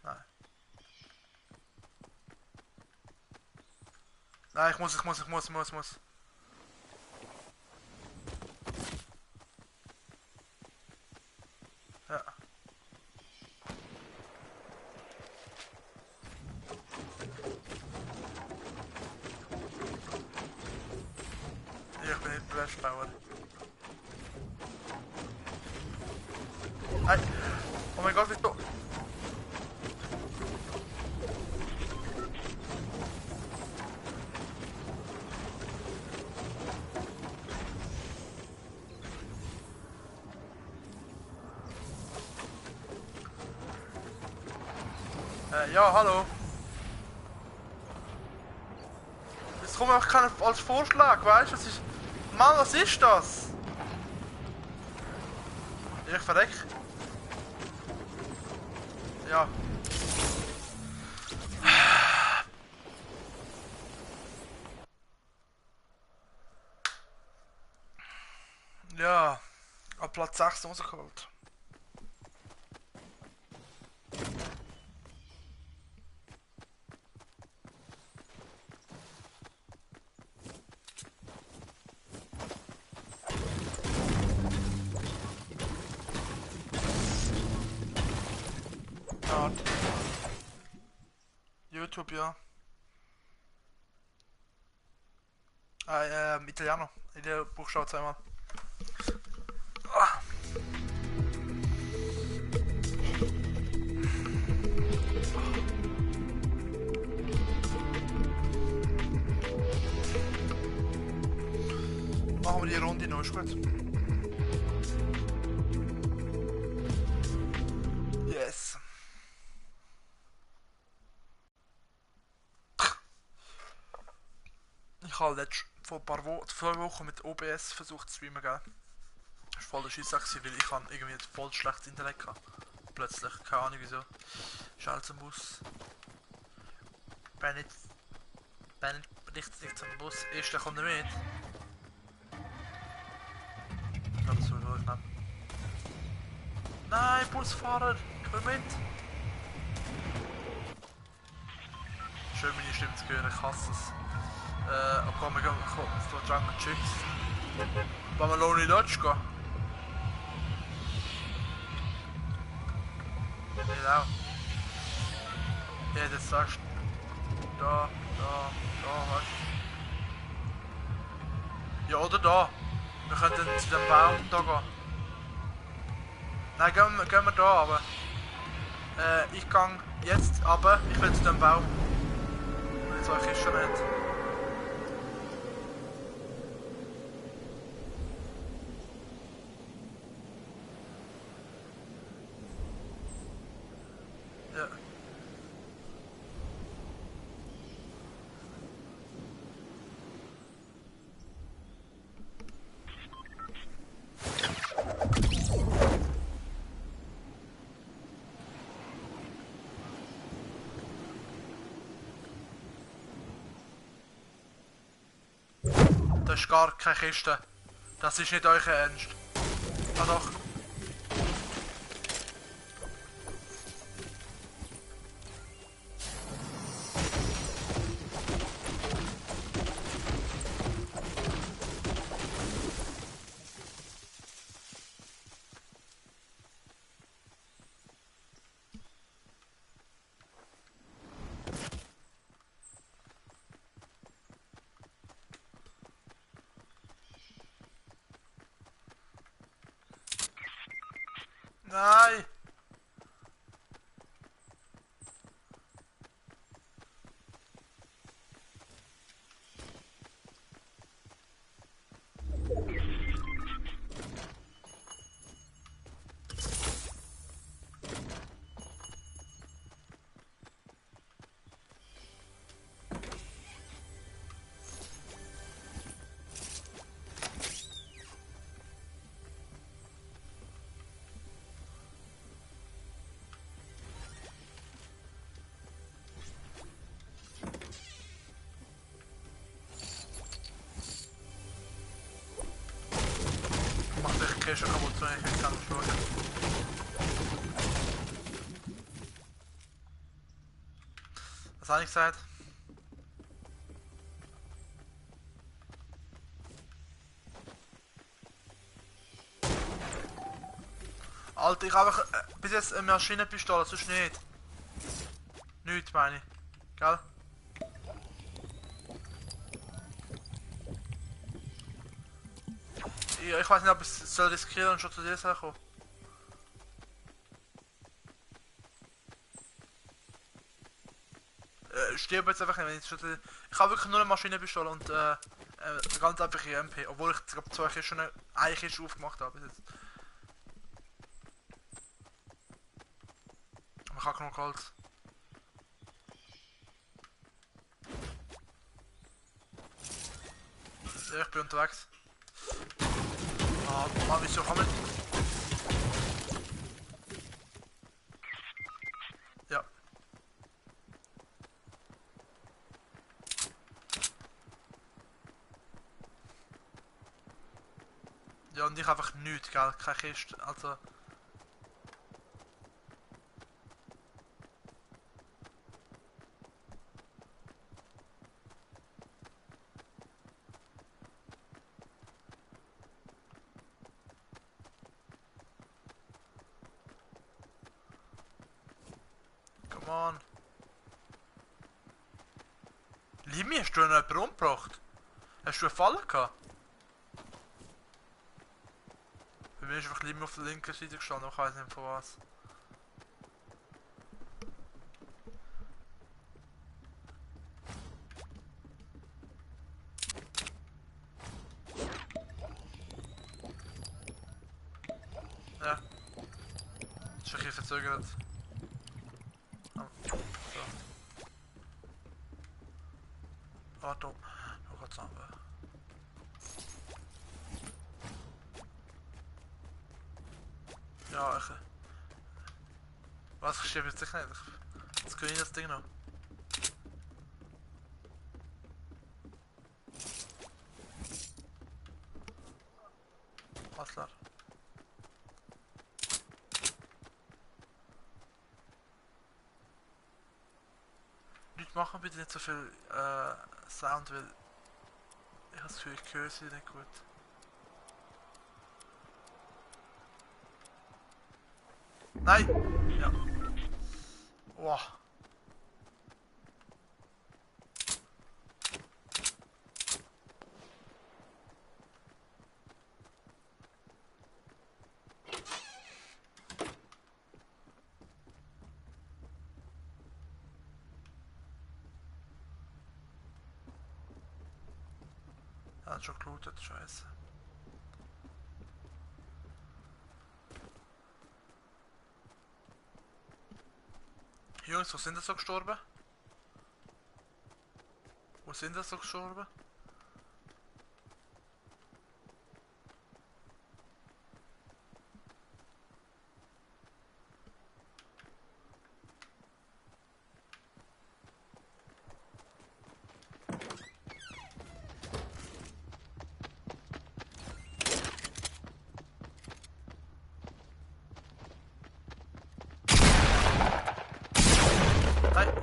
Nein. Nein, ich muss. Ja. Ich bin nicht Flashpower. Nein! Oh mein Gott, wieso? Ja, hallo. Das kommt mir auch keiner als Vorschlag, weißt du? Das ist. Mann, was ist das? Ich verreck. Ja. Ja, auf Platz 6 rausgeholt. Ja, YouTube, ja. Italiano. In der Buchstabe zweimal. Ah. Machen wir die Runde noch, ist gut. Yes. Ich habe jetzt vor ein paar Wochen mit OBS versucht zu streamen, gell? Das war voll der Scheisssack, weil ich habe irgendwie ein voll schlechtes Internet gehabt. Plötzlich, keine Ahnung wieso. Schnell zum Bus. Bin nicht richtig zum Bus. Erster kommt er mit. Ja, das soll ich nehmen. Nein, Busfahrer, komm mit! Schön meine Stimme zu hören, ich hasse es. Okay, wir gehen auf Jungle Chicks. Wollen wir Lonely Dodge gehen? Nicht auch. Ja, das sagst du. Da, weißt du. Ja, oder da. Wir könnten zu dem Baum da gehen. Nein, gehen wir da, aber... ich gang jetzt, aber ich will zu dem Baum. Jetzt weiß ich schon nicht. Ja. Das ist gar keine Kiste. Das ist nicht euer Ernst. Ah doch. Nein! Macht euch Käse kaputt, so ich kann nicht schauen. Was habe ich gesagt? Alter, ich habe bis jetzt eine Maschinenpistole, sonst nicht. Nichts meine ich. Gell? Ich weiß nicht, ob ich es soll riskieren und schon zu dir kommen. Stirb jetzt einfach nicht, wenn ich schon... Ich habe wirklich nur eine Maschinenpistole und ganz einfache MP, obwohl ich glaube 2 Kisten schon eine Kiste aufgemacht habe bis jetzt. Aber ich habe genug Holz. Ja, ich bin unterwegs. Ah, Mann, wieso kann man... Ja. Ja, und ich einfach nichts, gell? Keine Kiste, also... Come on. Limi, hast du noch jemanden umgebracht? Hast du einen Fall gehabt? Bei mir ist einfach Limi auf der linken Seite gestanden, ich weiß nicht von was. Ja. Das ist ein bisschen verzögert. Oh, so. Warte, noch kurz an. Ja, ich... Was, ich schiebe jetzt nicht? Jetzt kann ich das Ding noch. Was klar. Leute, machen bitte nicht so viel Sound, weil ich habe das Gefühl, ich höre sie nicht gut. Nein! Ja. Wow. Er hat schon gelootet, scheiße. Jungs, wo sind das so gestorben? Wo sind das so gestorben? Nein!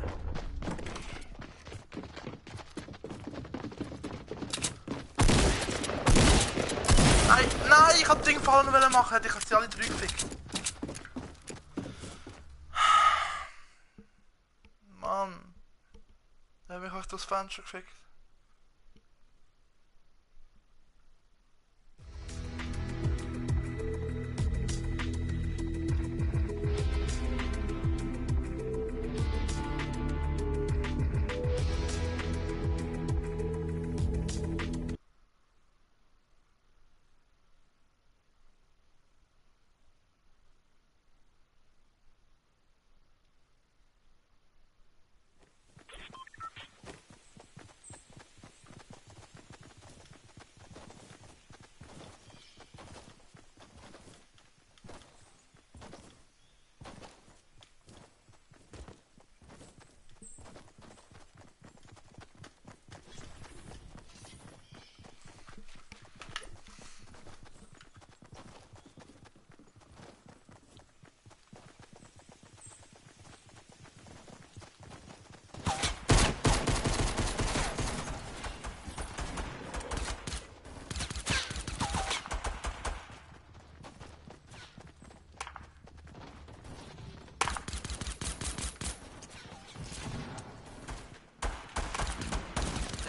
Nein, nein, ich hab Ding fallen wollen machen, ich hab sie alle zurückgefickt. Mann. Da hab ich euch das Fenster gefickt.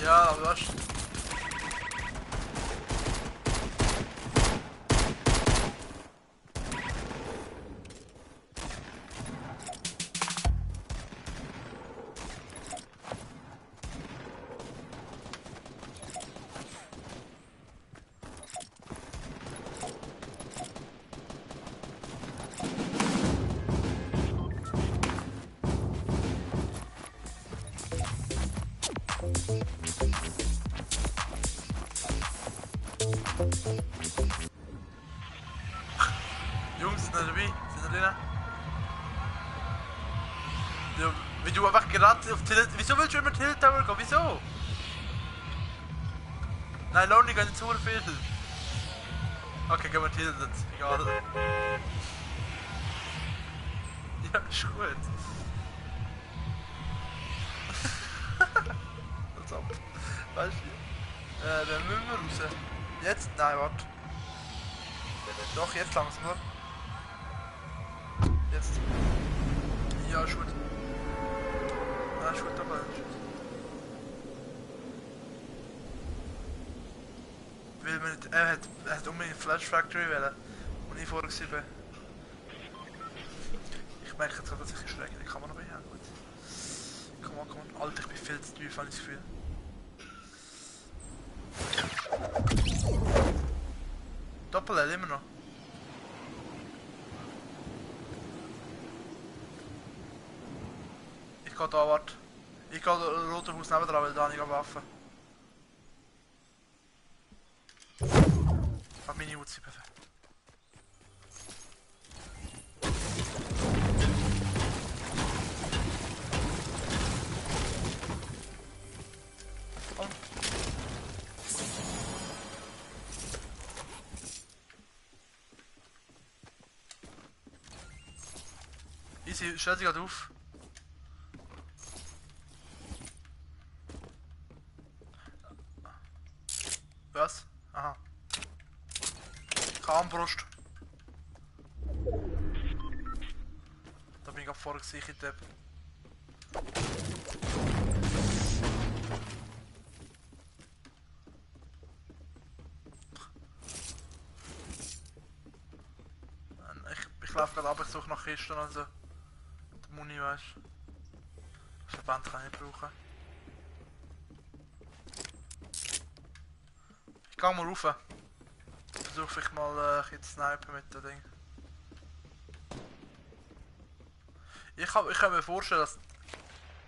Ja, aber was? Jungs, sind ihr dabei? Sind ihr drin? Ja, wie du einfach gerade auf Tilt... Wieso willst du immer Tilt Tower gehen? Wieso? Nein, Lonely geht nicht zu viel. Okay, gehen wir tiltet. Egal. Ja, ist gut. Als ob. Weißt du? Dann müssen wir raus. Jetzt? Nein, warte. Doch, jetzt langsam, oder? Jetzt. Ja, ist gut. Nein, ist gut, aber ist gut. Weil man nicht, er hat unbedingt Flash Factory wählen. Und ich vorher war. Ich merke jetzt gerade, dass ich ein schräg in der Kamera bin. Ja, gut. Komm on. Alter, ich bin viel zu tief, habe ich das Gefühl. Doppel-L immer noch. Ich gehe da, warte. Ich gehe rote Haus nebendran, weil da habe ich eine Waffe. Hat meine Uzi perfekt. Komm. Easy, stell dich gerade auf. Was? Aha. Armbrust. Da bin ich gerade vorher gesichert. Ich laufe gerade ab, ich suche nach Kisten, also die Muni, weißt du. Verband kann ich nicht brauchen. Ich gehe mal rauf. Versuche vielleicht mal ein bisschen zu snipen mit dem Ding. Ich kann mir vorstellen, dass...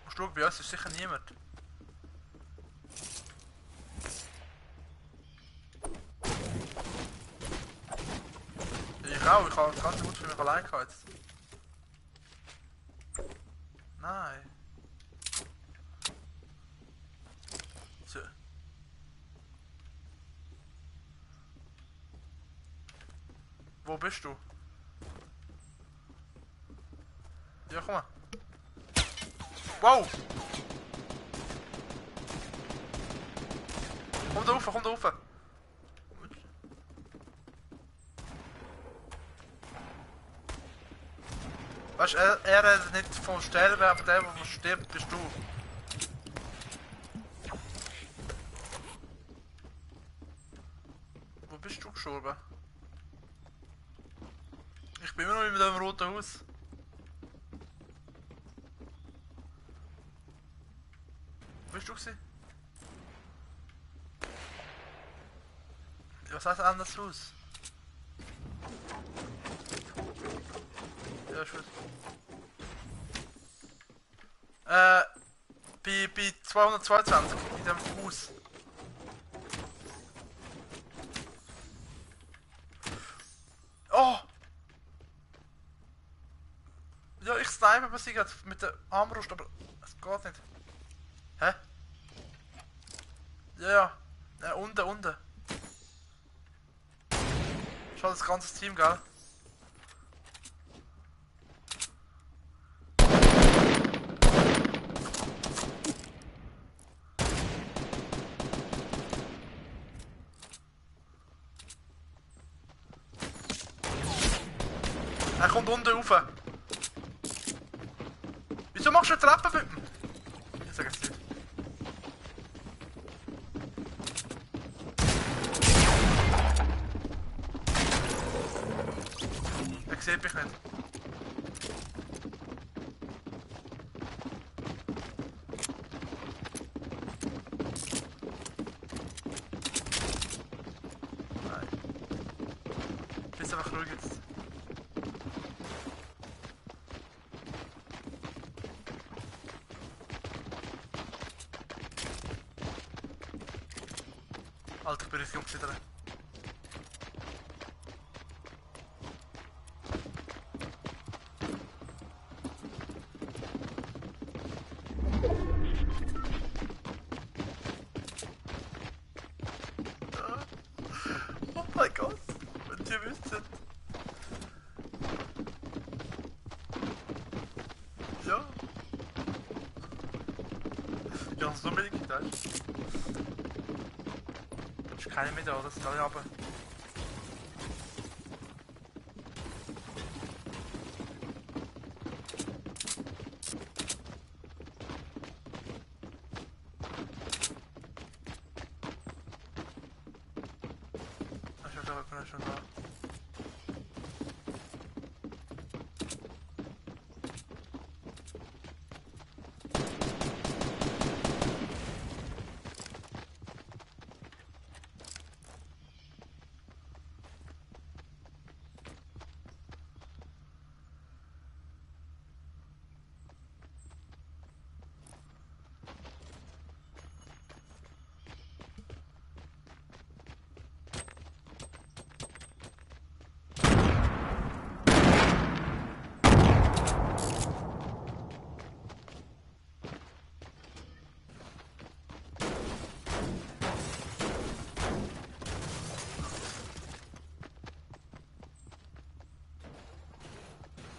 Musst du schauen, bei uns ist sicher niemand. Ich auch, ich habe ganz gut für mich allein gehabt jetzt. Nein. So. Wo bist du? Ja, komm mal. Wow! Komm da rauf, komm da rauf! Weißt du, er redet nicht vom Sterben, aber der stirbt, bist du. Wo bist du gestorben? Ich bin immer noch in dem roten Haus. Wo bist du gewesen? Was heißt anderes Haus? Ja, ist gut. Bei 222 in dem Haus. Oh! Ja, ich snipe bei sie gerade mit der Armbrust, aber es geht nicht. Hä? Ja. Unten. Schau das ganze Team, gell? Er kommt unten rauf. Wieso machst du eine Treppe mit ihm? Ich sag es nicht. Er sieht mich nicht. Nein. Bist einfach ruhig jetzt. Alter, ich bin richtig umgesiedelt. Oh mein Gott. Ja, so unbedingt, weißt du? Da ist keine mehr da, das ist alle runter. Er ist schon da.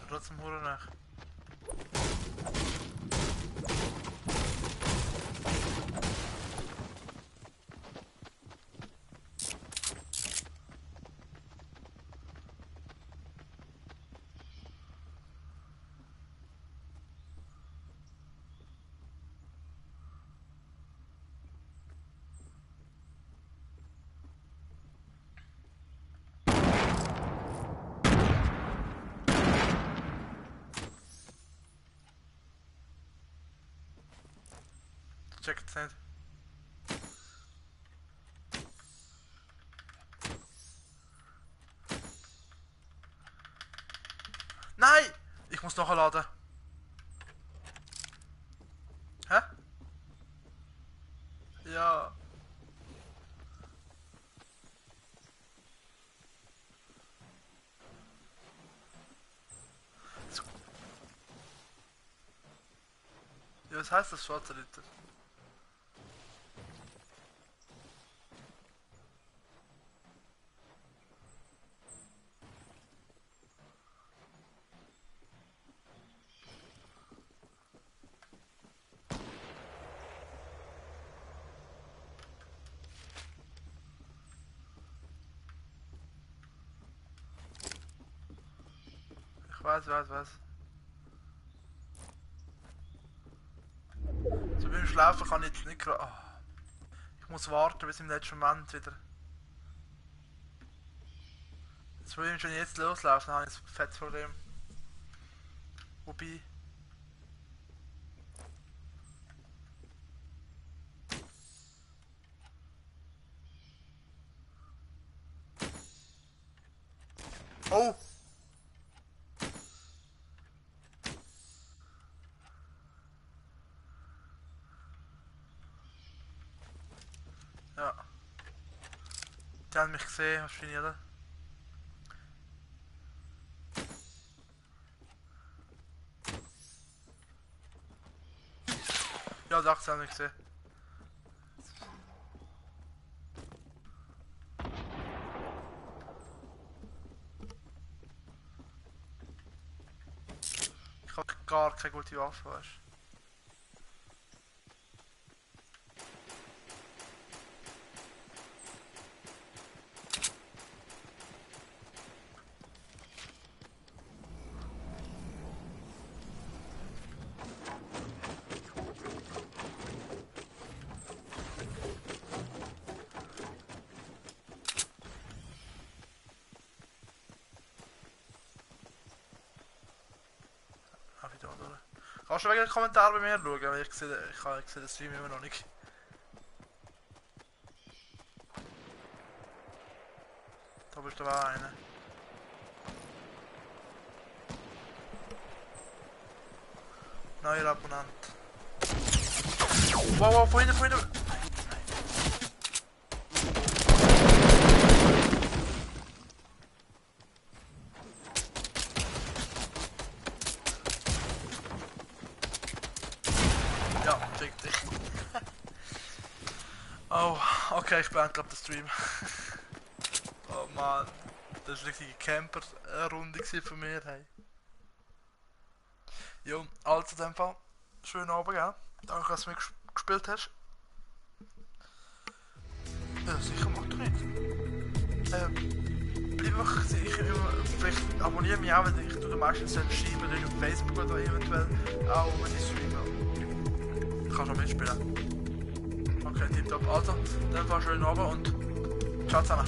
Trotzdem Huren nach. Checkt's nicht. Nein! Ich muss nachladen. Hä? Ja. Ja, was heißt das schwarze Ritter? Ich weiß. So beim Schlafen kann ich jetzt nicht gerade. Oh. Ich muss warten bis im letzten Moment wieder. Das Problem ist, wenn ich jetzt loslaufe, dann habe ich ein fettes Problem. Wobei. Oh! Ja. Die haben mich gesehen, wahrscheinlich, oder? Ja, doch, sie haben mich gesehen. Ich habe gar keine gute Waffe, weißt du. Ah, wieder, oder? Kannst du wegen den Kommentaren bei mir schauen, weil ich sehe den Stream immer noch nicht. Da bist du auch einer. Neuer Abonnent. Wow, von hinten. Ja, fick dich. Oh, okay, ich beende gerade den Stream. Oh Mann, das war eine richtige Camper-Runde von mir. Hey. Jo, also in dem Fall, schönen Abend, gell? Danke, dass du mich gespielt hast. Ja, sicher macht er nicht. Bleib einfach sicher immer, vielleicht abonniere mich auch, wenn ich tue meistens schreiben oder auf Facebook oder eventuell auch wenn ich streame. Du kannst auch mitspielen. Okay, tipptopp. Also, dann war schön Abend und ciao zusammen.